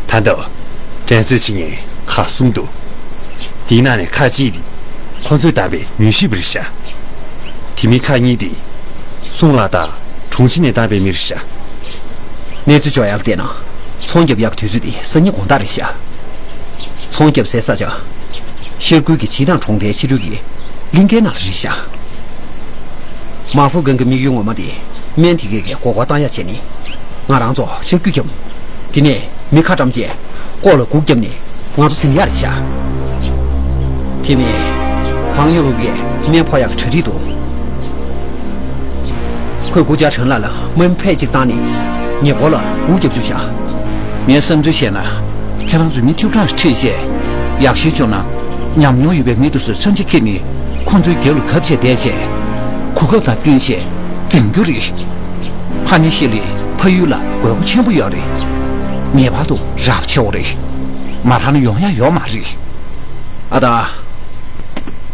ད་ལྟ་འགྲན་རྩོད་བྱེད་མཁན་ཁག་གསུམ་འདུག་དེའི་ནང་ནས་ཁག་གཅིག་དེ་ཁོ་ཚོས་བཏང་པའི་མྱུལ་ཞིབ་རེད་ཤག་དེ་མིན་ཁག་གཉིས་དེ་སུང་ལགས་དང་གྲོང་ཁྱེར་ནས་བཏང་པའི་མི་རེད་ཤག་གནས་ཚུལ་བཅོ་ཡག་ལ་བལྟས་ན་ཚོང་རྒྱབ་ཡག་གི་དུས་ཚོད་དེ་སང་ཉིན་དགོང་དག་རེད་ཤག་ཚོང་རྒྱབ་སའི་ས་ཆ། ཤར་ཁུལ་གྱི་བྱེ་ཐང་གྲོང་རྡལ་ཕྱི་རོལ་གྱི་གླིང་ཁའི་ནང་ལ་རེད་ཤག་མ་ཧྥུ་ཀན་གྱི་དམིགས་ཡུལ་ངོ་མ་དེ་སྨན་དེ་གས་ཀྱི་མགོ་སྐོར་བཏང་ཡག་བྱས་ནས་ང་རང་ཚོ་ཆག་སྒོ་བརྒྱབ། དེ་ནས་མི་ཁ་བཀྲམ་བྱས་ལྐོག་ལ་སྒུག་བརྒྱབ་ནས་ང་ཚོ་ཟིན་ཡག་རེད་ཤག་དེ་ནས་བང་ཡོ་ལུག་གིས་སྨན་ཕོག་ཡག་གི་གྲ་སྒྲིག་འདུག་ཁོས་ཀུའུ་ཅཱ་ཁྲེན་ལགས་ལ་དམའ་འབེབས་ཅིག་བཏང་ནས་ཉེ་འཁོར་ལ་སྒུག་བརྒྱབ་བཅུག་ཤག་ངས་བསམ་ཚུལ་བཤད་ན། ཁྱེད་རང་ཚོས་མི་བཅུ་གྲངས་ཁྲིད་བྱས། ཡག་ཤོས་བྱུང་ན། ཉམས་མྱོང་ཡོད་པའི་མི་དེ་ཚོས་མཚོན་ཆ་འཁྱེར་ནས་ཁོང་ཚོའི་རྒྱབ་ལ་གབ་བྱས་བསྡད་བྱས། གོ་སྐབས་དང་བསྟུན་བྱས་འཛིང་རྒྱུ་རེད། ཕ་ཉི་ཤི་ལིང་ཕ་ཡུལ་ལ་དགོས་མཁོ་ཆེན་པོ་ཡོད་རེད། ངེས་པར་དུ་རག་པ་ཆེ་བོ་རེད། མ་རག་ན་ཡོང་ཡག་ཡོད་མ་རེད། ཨ་ད།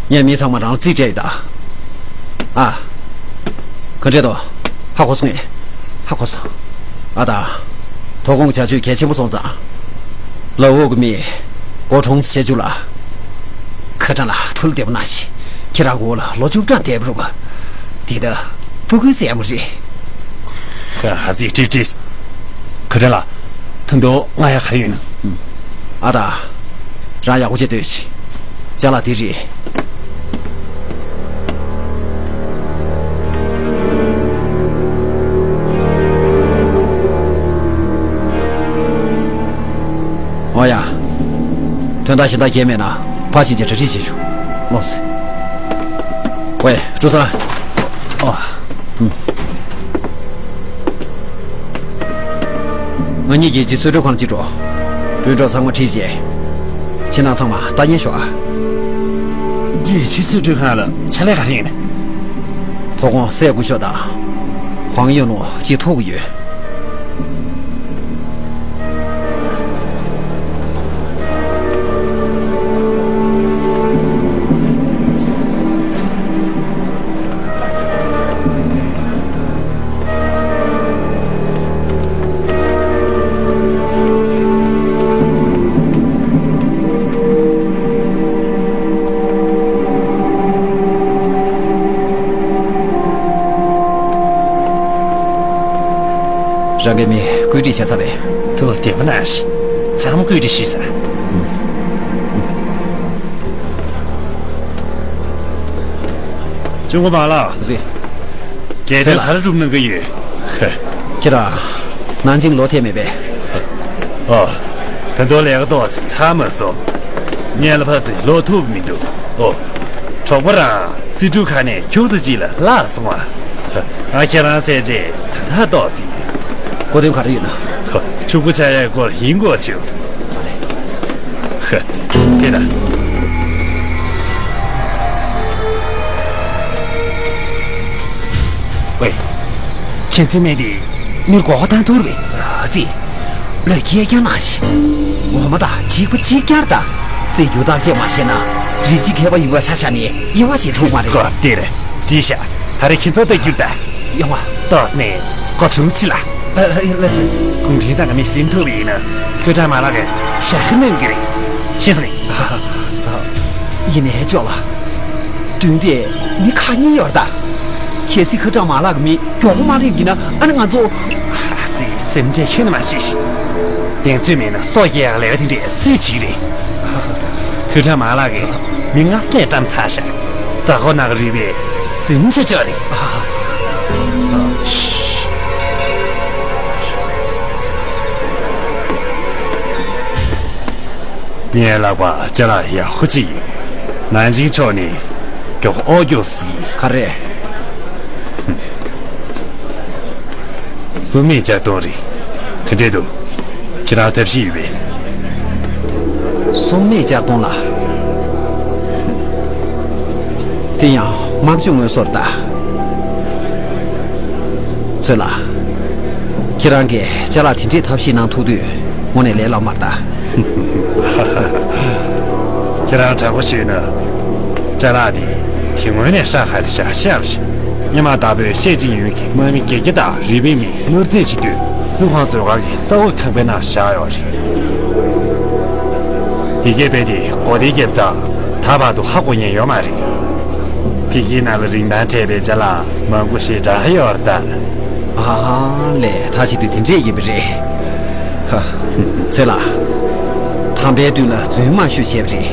ངས་མི་ཚང་མ་རང་ལ་རྩིས་སྤྲད་ཡོད་ད། ཨ། ག་འདྲས་འདུག་ཧ་གོ་སོང་ངས། ཧ་གོ་སོང་། ཨ་ད། དོ་དགོང་གི་བྱ་སྤྱོད་གལ་ཆེན་པོ་སོང་ཙང་། ལའོ་ཝུའུ་གི་མི། སྒོ་གྲོངས་ཚེ་བཅུག་ལ། ཁ་ཏྲ་ལགས་ཐུགས་བདེ་པོ་གནང་ཞིག་ཁྱེད་རང་གོ་ལ་ལོ་བཅུ་གྲངས་འདས་པ་རུ་བ། དེ་ད་ཕྲུ་གུའི་སྲས་མོ་རེད། ཧ་ཙི་ཀྲིག་ཀྲིག་ཁ་བྲལ་ལ། ད་དུང་ང་ཡ་ག་རེ་ཡོད་ན། ཨ་ད། རང་ཡག་པོ་བྱེད་སྡོད་ཤིག་ཅ་ལག་དེ་རེད། ཨོ་ཡ། དོན་དག་གཞན་དག་གལ་མེད་ན་ཕར་ཕྱིན་གྱི་གྲ་སྒྲིག་བྱེད་ཤོག་ལོངས་སེ། ཝེ། ཀྲུའུ་སང་། ཨོ། ང་གཉིས་ཀྱིས་རྗེས་སུ་སྤྲོད་ཁང་ལ་གཅིག་འགྲོ། སྤུན་གྲོགས་ཚང་མ་ཁྲིད་རྗེས། ཁྱེད་རང་ཚང་མ་ལྟ་ཉན་ཤོག་ཨ། རྗེས་ཕྱི་སུ་སྤྲོད་ཁང་ལ་ཕྱག་ལས་ག་རེ་ཡིན། ཐོག་ཁོང་སྲས་སྐུ་ཞབས་དང་། ཧུའང་ཡོན་ལུང་གཅིག་ཐུག་གི་ཡོད། རང་གི་མི་བཀོད་སྒྲིག་བྱས་ཚར་བས། ཐུགས་བདེ་པོ་གནང་ཞིག་ཚང་མ་བཀོད་སྒྲིག་ཞུས་ས། གཅུང་པོ་མ་ལགས། ཨ་ཙི། གལ་ཏེ་ལ། ག་རེ་སྒྲུབ་གནང་གི་ཡོད། ཁྱེད་རང་། ནང་ཆེན་ལོག་ཐེབས་མེད་པས། ཨོ། ད་དུང་ལས་ཀ་ཏོག་ཙམ་ཚར་མ་སོང་། ངས་ལ་ཕར་ཚུར་ལོག་ཐུབ་མི་འདུག་ཨོ། གྲོགས་པོ་རང་སི་ཀྲུའུ་ཁ་ནས་ཁྱུག་ཙམ་ཅིག་ལ་བརླག་སོང་བ། ང་ཁྱེད་རང་བཙལ་རྗེས་ད་ལྟ་ཏོག་ཙམ། གོ་དོན་ག་རེ་ཡོད་ན། ཕྱུག་པོ་ཆགས་ཡག་སྐོར་ཡིན་དགོས་ཆེ། ཧ། དེ་ལ། ཝེ། ཁྱེད་ཚོའི་སྨན་དེ་མིར་མགོ་སྐོར་བཏང་ཐུབ་རེད། ཨ་ཙི། བློས་འཁེལ་རྐྱང་གནང་ཞིག་ངོ་མ་དང་གཅིག་པ་གཅིག་རྐྱང་རེད་ད། རྩིས་རྒྱུ་བརྟག་དཔྱད་མ་བྱས་ན་རིགས་གཅིག་མཁས་པ་ཡིན་པ་ཆ་བཞག་ནས་དབྱེ་བ་ཕྱེ་ཐུབ་མ་རེད། ཀོ་དེ་རེད། འགྲིག་ཤག་ད་རེས་ཁྱེད་ཚོ་ལྟ་རྒྱུར་ད། ཡོང་བ། ཏོག་ནས་གོ་བྱུང་ཚིག་ལ། ལགས་སོ། གུང་ཁྲན་ཏང་གི་མི་ཟིན་ཐུབ་པ་ཡིན་ན་ཁོས་ཀྲང་མ་ལགས་ཀྱི་ཕྱག་གནོན་གྱི་རེད། ཤེས་སོང་ངས། ཡིན་ནའི་ཅོག་ལ། མདུན་དེ་མི་ཁག་གཉིས་ཡོད་རེད་ད། གལ་སྲིད་ཁོས་ཀྲང་མ་ལགས་ཀྱི་མི་མགྱོགས་པོ་མ་སླེབས་ཀྱི་ན་ཨ་ནི་ང་ཚོ། ཨ་ཙི་སེམས་ཁྲལ་ཁྱོན་ནས་མ་བྱེད་ཤིག་གདེང་ཚོད་མེད་ན་སྲོག་སྐྱེལ་ཡག་ལས་ཀ་དེ་འདྲས་སུས་བྱེད་ཀྱི་རེད། ཁོས་ཀྲང་མ་ལགས་ཀྱི་མི་སྔ་ས་ནས་བཀྲམ་ཚར་ཤག་རྫ་ཁོག་ནང་གི་རུས་པས་ཟིན་ཆ་ཆོད་རེད། ཤི། ངའི་ལག་པ་ཅ་ལག་ཡག་པོ་ཅིག་ཡོད། ནན་ཅིང་ཕྱོགས་ནས་མགྱོགས་པོ་ཨོ་མགྱོགས་ཟིག་ག་རེ། སྲུང་མའི་གཅར་རྡུང་རེད། དེ་འདྲས་འདུག་ཁྱེད་རང་ཐབས་ཤེས་ཡོད་པས། སྲུང་མའི་གཅར་རྡུང་ལ། དེ་ཡང་དམག་སྤྱི་དངོས་ཟོར་ད། ཚོད་ལ། ཁྱེད་རང་གིས་ཅ་ལག་དེ་འདྲས་ཐབས་ཤེས་གནང་ཐུབ་དུས་དངོས་གནས་ལས་སླ་མ་རེད་ད། ཁྱེད་རང་དྲང་པོ་ཞུས་ན། ཅ་ལག་དེ་དེ་སྔོན་ནས་ཧྲང་ཧའེ་ལ་བཞག་བཞག་པ་རེད། སྔོན་མ་ལྟ་བུའི་ཤེ་ཅིན་ཡུན་གྱི་དམག་མི་བརྒྱད་བརྒྱ་དང་རུས་པའི་མི་དམར་རྩིས་བྱེད་དུས་སྲིད་དབང་འཛོལ་ཁང་གི་ས་འོག་ཁང་པའི་ནང་བཞག་ཡོད་རེད། དེ་གས་རྦད་དེ་གོ་བདེ་རྒྱབ་ཙང་ད་བར་དུ་ཧ་གོ་མཁན་ཡོད་མ་རེད། ཕ་གིའི་ནང་ལ་རིན་ཐང་བྲལ་བའི་ཅ་ལག་མང་པོ་ཞེ་དྲག་ཡོད་རེད་ད། ཨ་ལས་ད་བྱེད་དུས་དེ་འདྲས་ཡིན་པ་རེད། ཧ། ཚེ་ལགས། དམ་པའི་མདུན་ལ་རྫུན་མ་ཤོད་བྱས་པ་རེད།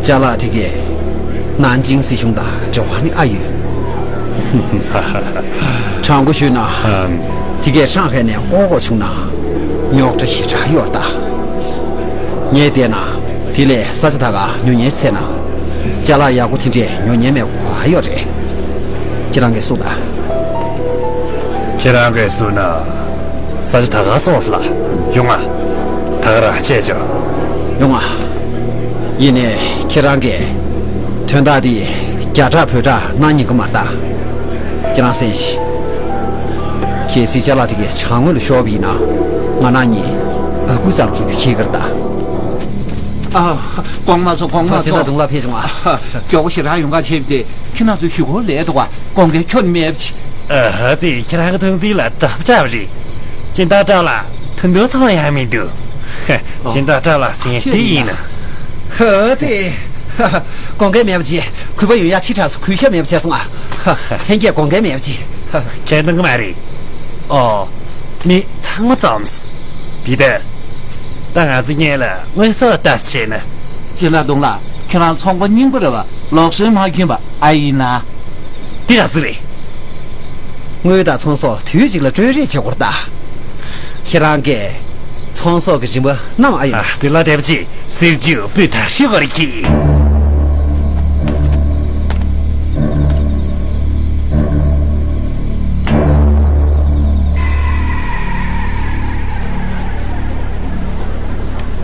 ཅ་ལག་དེ་གས་ནན་ཅིང་སྲིད་གཞུང་དང་འབྲེལ་བ་ནི་ཨ་ཡོད། དྲང་པོ་ཞུས་ན། ཨམ། དེ་གས་ཧྲང་ཧའེ་ནས་དབོར་དགོས་བྱུང་ན། རྙོག་དྲ་ཞེ་དྲག་ཡོད་རེད་ད། ངས་བལྟས་ན། དེ་ལས་ས་ཆ་ད་ག་ཉོ་མཁན་བཙལ་ན། ཅ་ལག་ཡག་པོ་དེ་འདྲས་ཉོ་མཁན་མེད་པ་ག་ཡོད་རེད། ཁྱེད་རང་གིས་གསུངས་དང་། ཁྱེད་རང་གིས་གསུངས་ན། ས་ཆ་ད་ག་སོང་ཟེར་ལ། ཡོང་ང་། ད་ག་རང་བྱས་ཆོག་ཡོང་ང་། ཡིན་ནའི་ཁྱེད་རང་གིས་དོན་དག་འདི་རྒྱ་གྲགས་བོད་གྲགས་གནང་ཉན་གི་མ་རེད་ད། ཁྱེད་རང་གསན་ཤིག་གལ་སྲིད་ཅ་ལག་དེ་གའི་བྱང་ངོས་ལ་ཤོར་བ་ཡིན་ན། ང་རང་གཉིས་ཨ་ཁུའི་རྩ་ལ་འགྲོ་རྒྱུ་ཁྱད་གི་རེད་ད། ཨ། དགོངས་མ་ཚོམས། དགོངས་མ་ཚོམས། ད་དུང་ལ་ཕེབས་བྱུང་ཨ། མགྱོགས་པོ་ཞེ་དྲག་ཡོང་ག་བྱས་པ་དེ་ཁྱེད་རང་ཚོའི་ཞུ་སྐོར་ལས་འདུག་ག་དགོངས་འགལ་ཁྱོན་མེད་པ་ཅིག་ཨ་ཧ་ཙི། ཁྱེད་རང་གི་ཐང་ཚིག་ལ་དྲག་པོ་དྲག་པོ་རེད། སྦྱིན་བདག་བཀྲ་ལ་ཐུན་ཐུན་མཐོང་ཡག་མི་འདུག་ཧ། སྦྱིན་བདག་བཀྲ་ལ་ཟེར་མཁན་དེ་ཡིན་ན། ཨ་ཙི། དགོངས་འགལ་མེད་པ་ཅིག་གུས་པ་ཡོད་ཡ་ཕྱི་དྲགས་སོ། གུས་ཞབས་མེད་པ་བྱས་སོང་ཨ། ལྷན་རྒྱས་དགོངས་འགལ་མེད་པ་ཅིག་ཁྱད་གཏོང་གི་མ་རེད། ཨོ། མི་ཚང་མ་འཛོམས། བི་ཏ། ད་ང་ཚོ་གཉིས་ལ་དངོས་ཟོག་ལྟ་ཚུལ་བྱས་ན། སྤྱི་ལ་གདོང་ལ་ཁྱེད་རང་ཚོང་པ་རྙིང་པ་རེད་བ། ལོག་སོན་མ་གྱོན་པ་ཨ་ཡིན་ན། འདི་ག་ཟིག་རེད། དངུལ་དང་ཚོང་ཟོག་དུས་གཅིག་ལ་སྤྲོད་རེས་བྱེད་དགོས་རེད་ད། ཁྱེད་རང་གིས་ཚོང་ཟོག་གི་རིན་པ་གནམ་ཨ་ཡོད་ན། ཨ། འདི་ལ་དེབ་ཅིག་སིར་ཅིའུ་སྤུས་དག་ཤོས་སྐོར་གྱིས།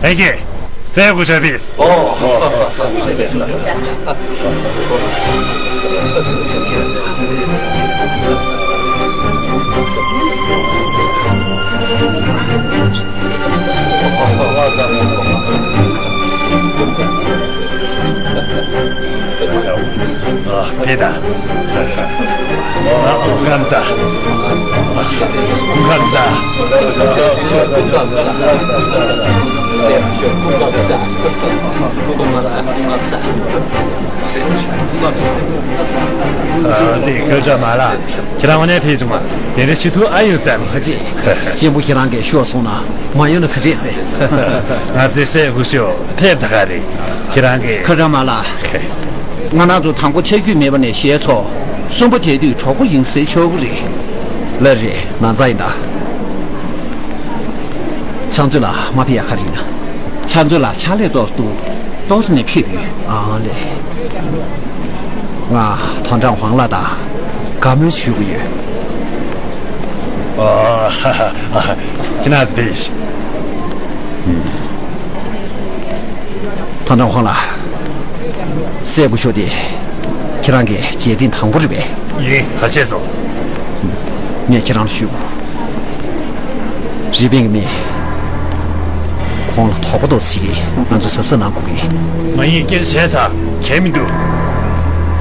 ཨེ་ཀེ། སའི་གོ་ཤ་ཕིས། ཨོ། ཕེབས་དང་། སྐུ་ཁམས་བཟང་། སྐུ་ཁམས་བཟང་། ཨ་ཙི། ཁྱོད་ཚོ་མ་ལ། ཁྱེད་རང་དངོས་གནས་ཕེབས་བྱུང་བ། དེ་རིང་ཞུ་ཐུག་ཨ་ཡོད་བསམ་བྱུང་། ཨ་ཙི། གཅེན་པོ་ཁྱེད་རང་གིས་ཤོག་གསུངས་ན་མ་ཡོང་ན་ག་འདྲས་ཟེར། ང་ཚོའི་སྲས་སྐུ་ཞབས་ཕེབས་ད་ག་རེད། ཁྱེད་རང་གིས། ཁ་ར་མ་ལ། ང་རང་ཚོ་དང་པོ་ཆ་རྒྱུས་མེད་པ་ནས་ཞེས་སོ། གསུམ་པ་བྱས་དུས་གྲོགས་པོ་ཡིན་ཟེར་ཆོག་གི་རེད། ལགས་རེད། ནང་རྩ་ཡིན་ད། ཕྱག་མཛོད་ལ་མ་ཕེབས་ཡ་ག་རེ་ཡིན་ན། ཕྱག་མཛོད་ལ་ཕྱག་ལས་ཏོག་ཏུ་ཏོག་ཙམ་ནས་ཕེབས་ཡོད། ཨང་ལེ། ང་ཐོན་ཀྲང་ཧོང་ལགས་དང་བཀའ་མོལ་ཞུ་གི་ཡོད། ཨ་ཧ་ཧ། ཁྱེད་རང་ཚོ་ཕེབས། ཐང་ཀྲང་ཧོང་ལགས། སྲས་སྐུ་ཞབས་དེ་ཁྱེད་རང་གི་རྗེས་འདེད་དང་པོ་རེད་པས། ཡིན། ག་བྱས་སོང་། ངས་ཁྱེད་རང་ལ་ཞུ། རི་པིན་གྱི་མི་ཁོང་ལ་དོགས་པ་ཏོག་ཙམ་བྱེད་ཀྱི། ང་ཚོ་གཟབ་གཟབ་གནང་དགོས་ཀྱི། ང་ཡིས་སྐད་ཆ་བྱས་ཚར། གལ་མི་འདུག་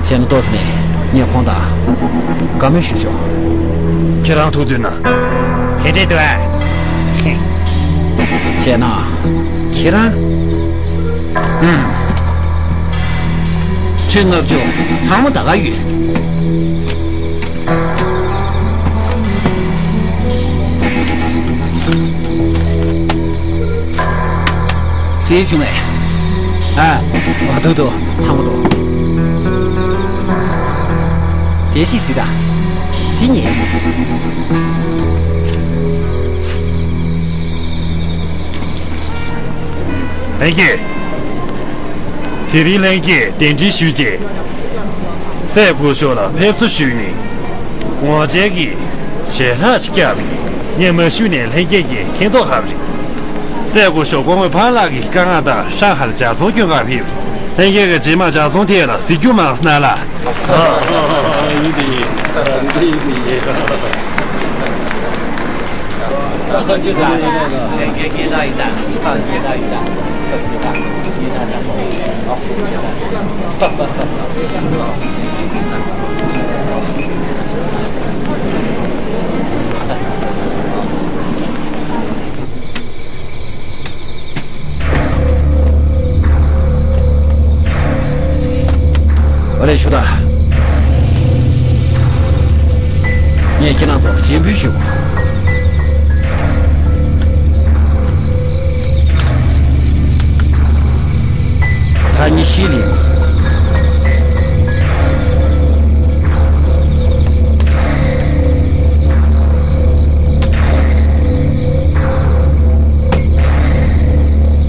བྱས་ན་ཏོག་ཙམ་ནས་ངས་ཁོང་དང་བཀའ་མོལ་ཞུ་ཆོག་ཁྱེད་རང་ཐུག་འདོད་ན། དེ་འདྲས་འདུག་ཨ། བྱས་ན་ཁྱེད་རང་། ཨུམ། ཁྱོད་ལྔ་བཅུ་ཚང་མ་ད་ག་ཡོད། ཟས་བྱུང་ངས། ཨ། འོ་འདུག་འདུག་ཚང་མ་འདུག་དེ་ཅིག་གཟིགས་དང་། དེ་ཉེ་ཡིན། ལྷན་རྒྱས། དེ་རིང་ལྷན་རྒྱས་གདན་འདྲེན་ཞུས་རྗེས། སྲས་སྐུ་ཞབས་ལ་ཕེབས་བསུ་ཞུས་ནས། ངོ་མཇལ་གྱི་ཞལ་ལག་ཅིག་བཀྱགས་པས། ངས་མ་ཞུས་ནས་ལྷན་རྒྱས་ཀྱིས་མཁྱེན་རྟོགས་ཧ་པ་རེད། སྲས་སྐུ་ཞབས་སྐུ་ངོ་ཕང་ལགས་ཀྱི་བཀའ་མངགས་ལྟར་ཧྲང་ཧའེ་ལ་ཇག་ཚོང་སྐྱོན་གར་ཕེབས། ལྷན་རྒྱས་ཀྱིས་རྗེས་མ་ཇག་ཚོང་ཐད་ལ་གཟིགས་རྒྱུ་མ་གནང་ལ། ཡིན་དེ་ཡིན། ཡིན་དེ་ཡིན། ཨ་ལས་ཞུ་ད། ངས་ཁྱེད་རང་ཚོར་སྤྱན་འབུལ་ཞུ། ད་ཉི་ཤུའི་ལིང་།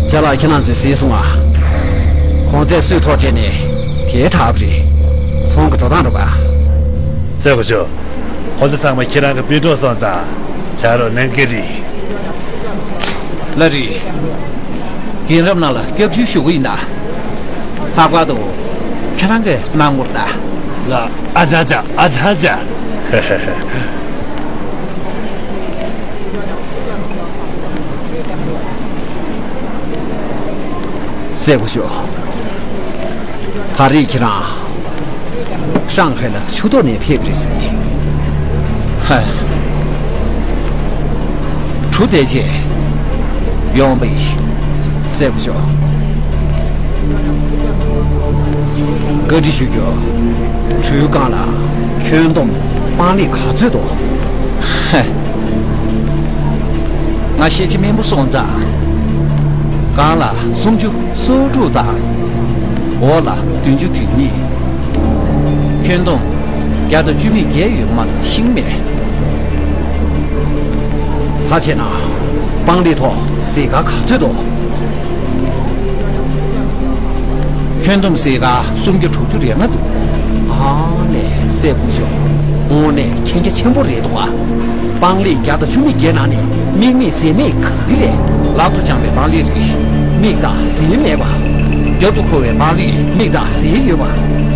ཅ་ལག་ཁྱེད་རང་ཚོས་གཟིགས་སོང་ང་། གོང་ཚད་སུས་ཐོག་སྤྲད་ནས་དེའི་ཐག་རེད། ཚོང་གི་འགྲོ་སྟངས་རེད་པ། སྲས་སྐུ་ཞབས། ཧོ་ལི་ཚང་མ་ཁྱེད་རང་གི་སྤུན་གྲོགས་སོང་ཙང་ཆ་རོགས་གནང་གི་རེད། ལགས་རེད། རྒན་རབས་རྣམས་ལ་སྐྱབས་འཇུག་ཞུ་གི་ཡིན་ད། ལྷག་པར་དུ་ཁྱེད་རང་གིས་གནང་དགོས་ད། ལགས། ཨ་ཅག་ཅག་ཨ་ཅག་ཅག་སྲས་སྐུ་ཞབས། ད་རེས་ཁྱེད་རང་། ཧྲང་ཧའེ་ལ་ཆུ་ཐོག་ནས་ཕེབས་རེད་ཟེར། ཧ། གྲུ་བསྡད་རྗེས་ཡོང་པ་ཡིན། སྲས་སྐུ་ཞབས། བཀའ་འདྲི་ཞུ་རྒྱུ། གྲུའི་སྒང་ལ་ཁྱོན་བསྡོམས་སྤང་ལེབ་ག་ཚོད་འདུག་ཧེ། ང་ཤེས་བྱ་སྨན་པོ་སོང་ཙང་། སྒང་ལ་སུམ་ཅུ་སོ་དྲུག་དང་། འོག་ལ་བདུན་ཅུ་དོན་གཉིས། ཁྱོན་བསྡོམས་བརྒྱ་དང་བཅུ་མེད་བརྒྱད་ཡོད་མ་གཏོགས་ཤིང་མེད། ད་བྱས་ན་སྤང་ལེབ་ཐོག་ཟེར་ཁ་ག་ཚོད་འདུག་ཁྱོན་བསྡོམས་ཟེར་ཁ་སུམ་བརྒྱ་དྲུག་ཅུ་རེ་ལྔ་འདུག་ཨ་ལས་སྲས་སྐུ་ཞབས། དངོས་གནས་མཁྱེན་རྒྱ་ཆེན་པོ་རེད་འདུག་ཨ། སྤང་ལེབ་བརྒྱ་དང་བཅུ་མེད་བརྒྱད་ནང་ནས་དམིགས་མེད་ཟད་མེད་ག་གི་རེད། ལག་ཏུ་བཅངས་པའི་སྤང་ལེབ་རིགས་མིག་དང་ཟེར་མེད་པ། རྒྱབ་ཏུ་འཁུར་བའི་སྤང་ལེབ་མིག་དང་ཟེར་ཡོད་པ།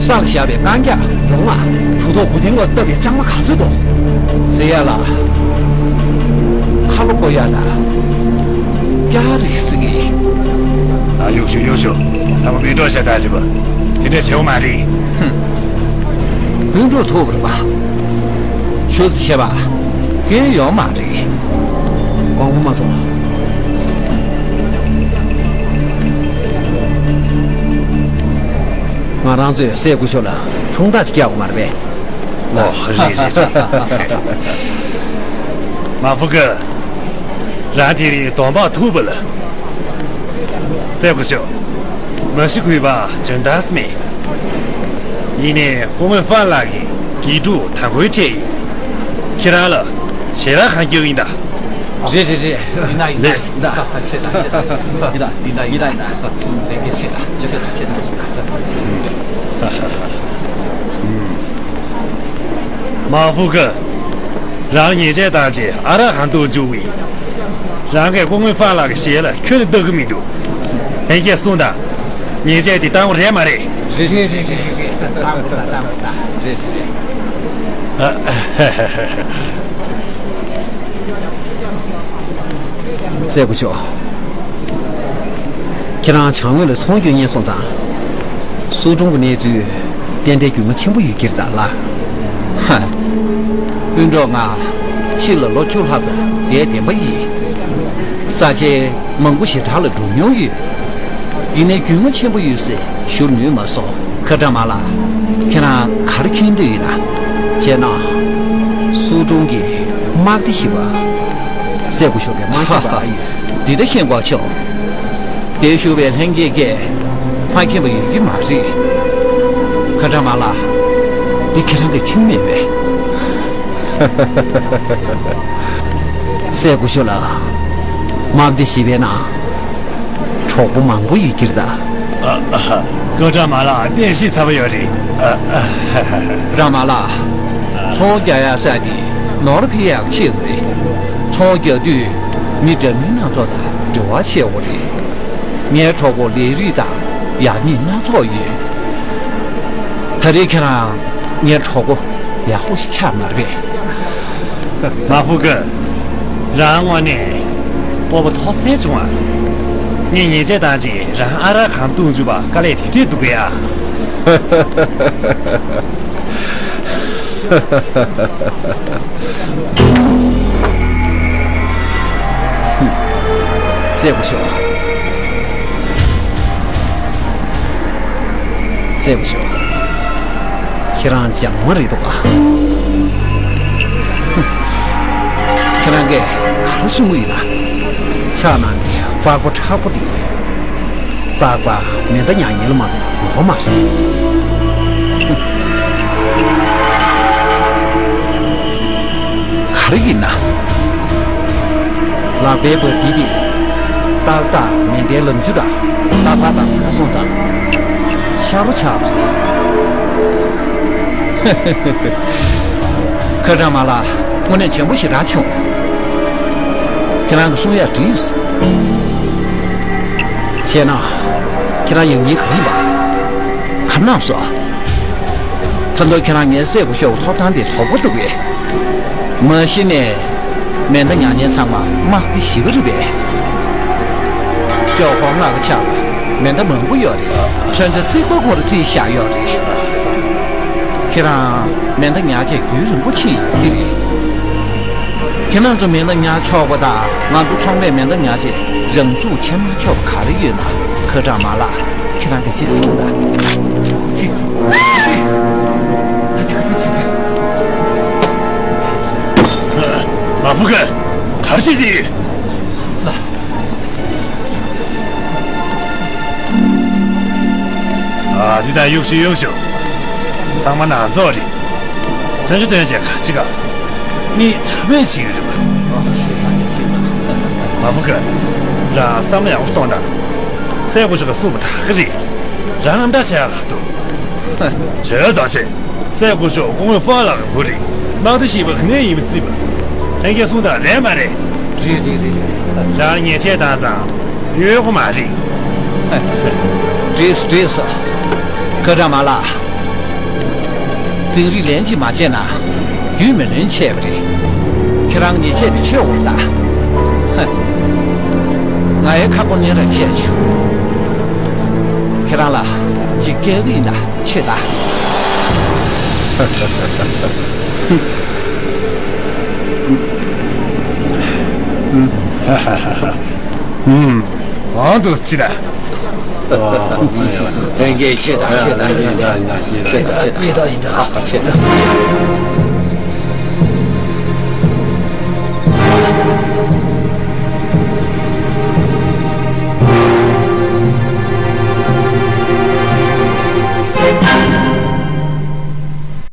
ས་ལ་བཞག་པའི་རྐང་རྒྱག་ཡོང་ང་། གྲུ་ཐོག་མགོ་རྟིང་ལ་བཏབ་པའི་ལྕང་མ་ག་ཚོད་འདུག་ཟེར་ཡ་ལ། ཁ་ལོ་བོར་ཡ་ལ། རྒྱག་རེས་ཟེར་གི། ཨ། གཡུག་ཞོག་གཡུག་ཞོག་ཚང་མ་མི་འགྲོ་ཤ་སྟག་རེད་པ། དེ་འདྲ་བྱེད་དགོས་མ་རེད། ཧུམ། སྤུན་གྲོགས་ཐུག་པ་རེད་པ། ཆུ་ཚོད་བྱས་པ། སྐྱོན་ཡོད་མ་རེད། དགོངས་པ་མ་ཚོམས། ང་རང་ཚོས་སྲས་སྐུ་ཞབས་ལ་ཁྲུང་ཐག་ཅིག་བཀལ་དགོས་མ་རེད་པས། ཨོ། རེད་རེད་རེད། མ་ཧྥུ་ཀུ། རང་དེ་རིང་གདོང་པགས་མཐུག་པ་ལ། སྲས་སྐུ་ཞབས། མ་གཞི་གུས་པ་འཇོན་ཐང་མེད། ཡིན་ནའི་སྐུ་ངོ་ཧྥང་ལགས་ཀྱིས་དགེ་ཕྲུག་དང་པོའི་གྲས་ཡིན། ཁྱེད་རང་ལ་ཞལ་ལག་ཁང་རྒྱག་གི་ཡིན་ད། རེད་རེད་རེད། ཡིན་ན་ཡིན་ན་ལེགས། ཡིན་ད། ཆེ་ད་ཆེ་ད། ཡིན་ད་ཡིན་ད་ཡིན་ད་ཡིན་ད། ལས་ཀའི་ཆེ་ད་ཆེ་ད་ཆེ་ད། མ་ཧྥུ་ཀུ། རང་ཉེས་ཆད་བཏང་རྗེས་ཨ་རག་གང་འཐུང་བཅུག་གི་ཡིན། རང་གིས་སྐུ་ངོ་ཧྥང་ལགས་ཀྱི་ཞལ་ལ་ཁྱོན་ནས་ལྟ་གི་མི་འདུག་ལྷན་རྒྱས་གསུངས་དང་། ཉེས་ཆད་འདི་བཏང་དགོས་རེད་མ་རེད། རེད་རེད་རེད་རེད་རེད། བཏང་དགོས་ད་བཏང་དགོས་ད། རེད་རེད་རེད། ཨ། སྲས་སྐུ་ཞབས། ཁྱེད་རང་བྱང་ངོས་ལ་ཚོང་སྐྱོན་ཉེན་སོང་ཙང་། སུ་ཀྲུང་གི་གནས་ཚུལ་ཏན་ཏན་རྒྱུས་མངའ་ཆེན་པོ་ཡོད་ཀྱི་རེད་ད་ལགས། ཧ། སྤུན་གྲོགས་ང་ཕྱི་ལ་ལོ་བཅུ་ལྷག་ཙམ་བསྡད་བསྡད་པ་ཡིན། ས་ཆའི་མང་པོ་ཞེ་དྲག་ལ་འགྲོ་མྱོང་ཡོད། ཡིན་ནའི་རྒྱུས་མངའ་ཆེན་པོ་ཡོད་ཟེར་ཞུ་ནུས་མ་སོང་། ཁ་ཏྲ་མ་ལགས། ཁྱེད་རང་ག་རེ་མཁྱེན་འདོད་ཡོད་ན། བྱས་ན། སུ་ཀྲུང་གི་དམག་སྡེ་ཞེས་པ། སྲས་སྐུ་ཞབས་ཀྱི་དམག་སྡེ་པ་ཡོད། འདི་ལྟ་ཤེས་དགོས་ཆོག་དེ་ཞུ་བའི་ལྷན་རྒྱས་ཀྱིས་མ་མཁྱེན་པ་ཡོད་ཀྱི་མ་རེད། ཁ་ཏྲ་མ་ལགས། འདི་ཁྱེད་རང་གིས་མཁྱེན་མེད་པས། སྲས་སྐུ་ཞབས་ལགས། དམག་སྡེ་ཞེས་པའི་ནང་། གྲོགས་པོ་མང་པོ་ཡོད་ཀྱི་རེད་ད། ཨ། ཨ། སྐུ་དྲག་མ་ལགས་བསྟན་བཤིག་ཚར་བ་ཡོད་རེད། ཨ། ཨ། སྐུ་དྲག་མ་ལགས། ཚོང་རྒྱག་ཡག་ས་དེ་ནོར་འཕེལ་ཡག་ཆེད་དུ་རེད། ཚོང་རྒྱག་དུས་མི་འདྲ་མིན་སྣ་ཚོགས་དང་འབྲེལ་བ་བྱེད་དགོས་རེད། ངའི་གྲོགས་པོ་ལས་རིགས་དང་ཡག་ཉེས་སྣ་ཚོགས་ཡོད། ད་རེས་ཁྱེད་རང་ངའི་གྲོགས་པོ་ཡག་པོ་ཞིག་ཆགས་མ་རེད་པས། མ་ཧྥུ་ཀུ། རང་དངོས་གནས་སྤོབས་པ་མཐོ་ས་བྱུང་ཨ། ངས་ཉེས་ཆད་བཏང་རྗེས་རང་ཨ་རག་གང་འཐུང་བཅུག་པ་དཀའ་ལས་དེ་འདྲས་འདུག་གས་ཨ། སྲས་སྐུ་ཞབས། སྲས་སྐུ་ཞབས། ཁྱེད་རང་སྦྱང་མ་རེད་འདུག་ག་ཁྱེད་རང་གིས་ག་རེ་གསུང་གི་ཡོད་ན། ཕྱག་ནང་གི་པགས་པ་མཁྲེགས་པོ་འདི། རྟག་པར་མེ་མདའ་ཉག་ཉལ་མ་གཏོགས་ཡོད་མ་རེད། ག་རེ་ཡིན་ན། ལག་པའི་འབབ་རྟེན་འདི། ཏག་ཏག་མེ་མདའི་ལག་འཇུ་དང་ཏག་ཏག་དང་ཟེར་སོང་ཙང་། ཤ་རུ་ཆགས་པ་རེད། ཁ་ཏྲ་མ་ལགས། དངོས་གནས་འཇོན་པོ་ཞེ་དྲག་བྱུང་། ཁྱེད་རང་གི་གསུང་ཡག་འགྲིག་སོང་། བྱས་ན། ཁྱེད་རང་ཡག་ཉེས་ག་རེ་ཡིན་པ། ག་རེ་གནང་སོང་། ད་དུང་ཁྱེད་རང་ངའི་སྲས་སྐུ་ཞབས་ཀྱི་ཐོབ་ཐང་དེ་དོགས་པ་འདུག་གས། མ་གཞི་ནས་མེ་མདའ་ཉག་ཉལ་ཚང་མ་དམག་སྡེ་བཞི་པ་རེད་པས། ཅོག་ཧོང་ལགས་ཀྱི་ཕྱག་ལ་མེ་མདའ་མང་པོ་ཡོད་རེད། མཚོན་ཆ་རྩིག་པ་ཁོ་ར་རྩིས་བཞག་ཡོད་རེད། ཁྱེད་རང་མེ་མདའ་ཉག་བྱས་རྒྱུན་རིང་པོ་ཕྱིན་ཡོད་ཀྱི་རེད། ཁྱེད་རང་ཚོ་མེ་མདའ་ཉག་ཆོག་པ་དང་ང་ཚོ་ཚང་མས་མེ་མདའ་ཉག་བྱས་རང་ཚུགས་ཆེ་མ་ཆོག་པ་ག་རེ་ཡོད་ན། ཁ་ཏྲ་མ་ལགས། ཁྱེད་རང་གིས་ཅིག་གསུངས་དང་། ཅིག་མ་ཕུ་ག་གར་ཤི་ཟིག་ཨ་ཙི་ད་གཡུག་ཤོག་གཡུག་ཤོག་ཚང་མ་ནང་ཚོགས་རེད། མཚོན་ཆ་སྟོན་བྱས་ག་ཅི་ག་མི་ཆ་མེད་བྱེད་ཀྱི་རེད་པ། མ་བུ་ག་རང་བསམ་བློ་ཡག་པོ་གཏོང་དང་། སྲས་སྐུ་ཞབས་ལ་གསུངས་པ་དག་གི་རེད། རང་རྣམ་དག་བྱས་ག་འདུག་བྱས་ཙང་བྱས། སྲས་སྐུ་ཞབས་སྐུ་ངོ་ཧྥ་ལགས་ཀྱི་བུ་རེད། དམག་སྡེ་ཞེས་པ་ག་ནས་ཡིན་པ་སྲིད་པ། ལྷན་རྒྱས་གསུངས་དང་རེད་མ་རེད། རེད་རེད་རེད་རེད། རང་ཉེས་ཆད་བཏང་ཙང་ཡོད་དགོས་མ་རེད། རེད་རེད། སྐུ་དྲག་མ་ལགས། འཛིང་རིམ་ལན་གཅིག་མ་བྱས་ན་རྒྱུས་མི་ལོན་ཆད་པ་རེད། ཁྱེད་རང་ཉེས་ཆད་དེ་ཆོད་འོར་ད། ཧ། ང་ཡི་ཁ་སྐོར་སྙན་གྲགས་ཆེ་བྱུང་། ཁྱེད་རང་ལ་ཅིག་སྐྱེལ་གི་ཡིན་ད་ཆོད་ད། ཧ་ཧ་ཧ་ཧ། ཨུམ། གང་དུ་ཕྱིན་ན། ལྷན་རྒྱས་ཆེ་དང་ཆེ་དང་ཆེ་དང་ཆེ་དང་ཆེ་དང་ཆེ་དང་ཆེ་དང་།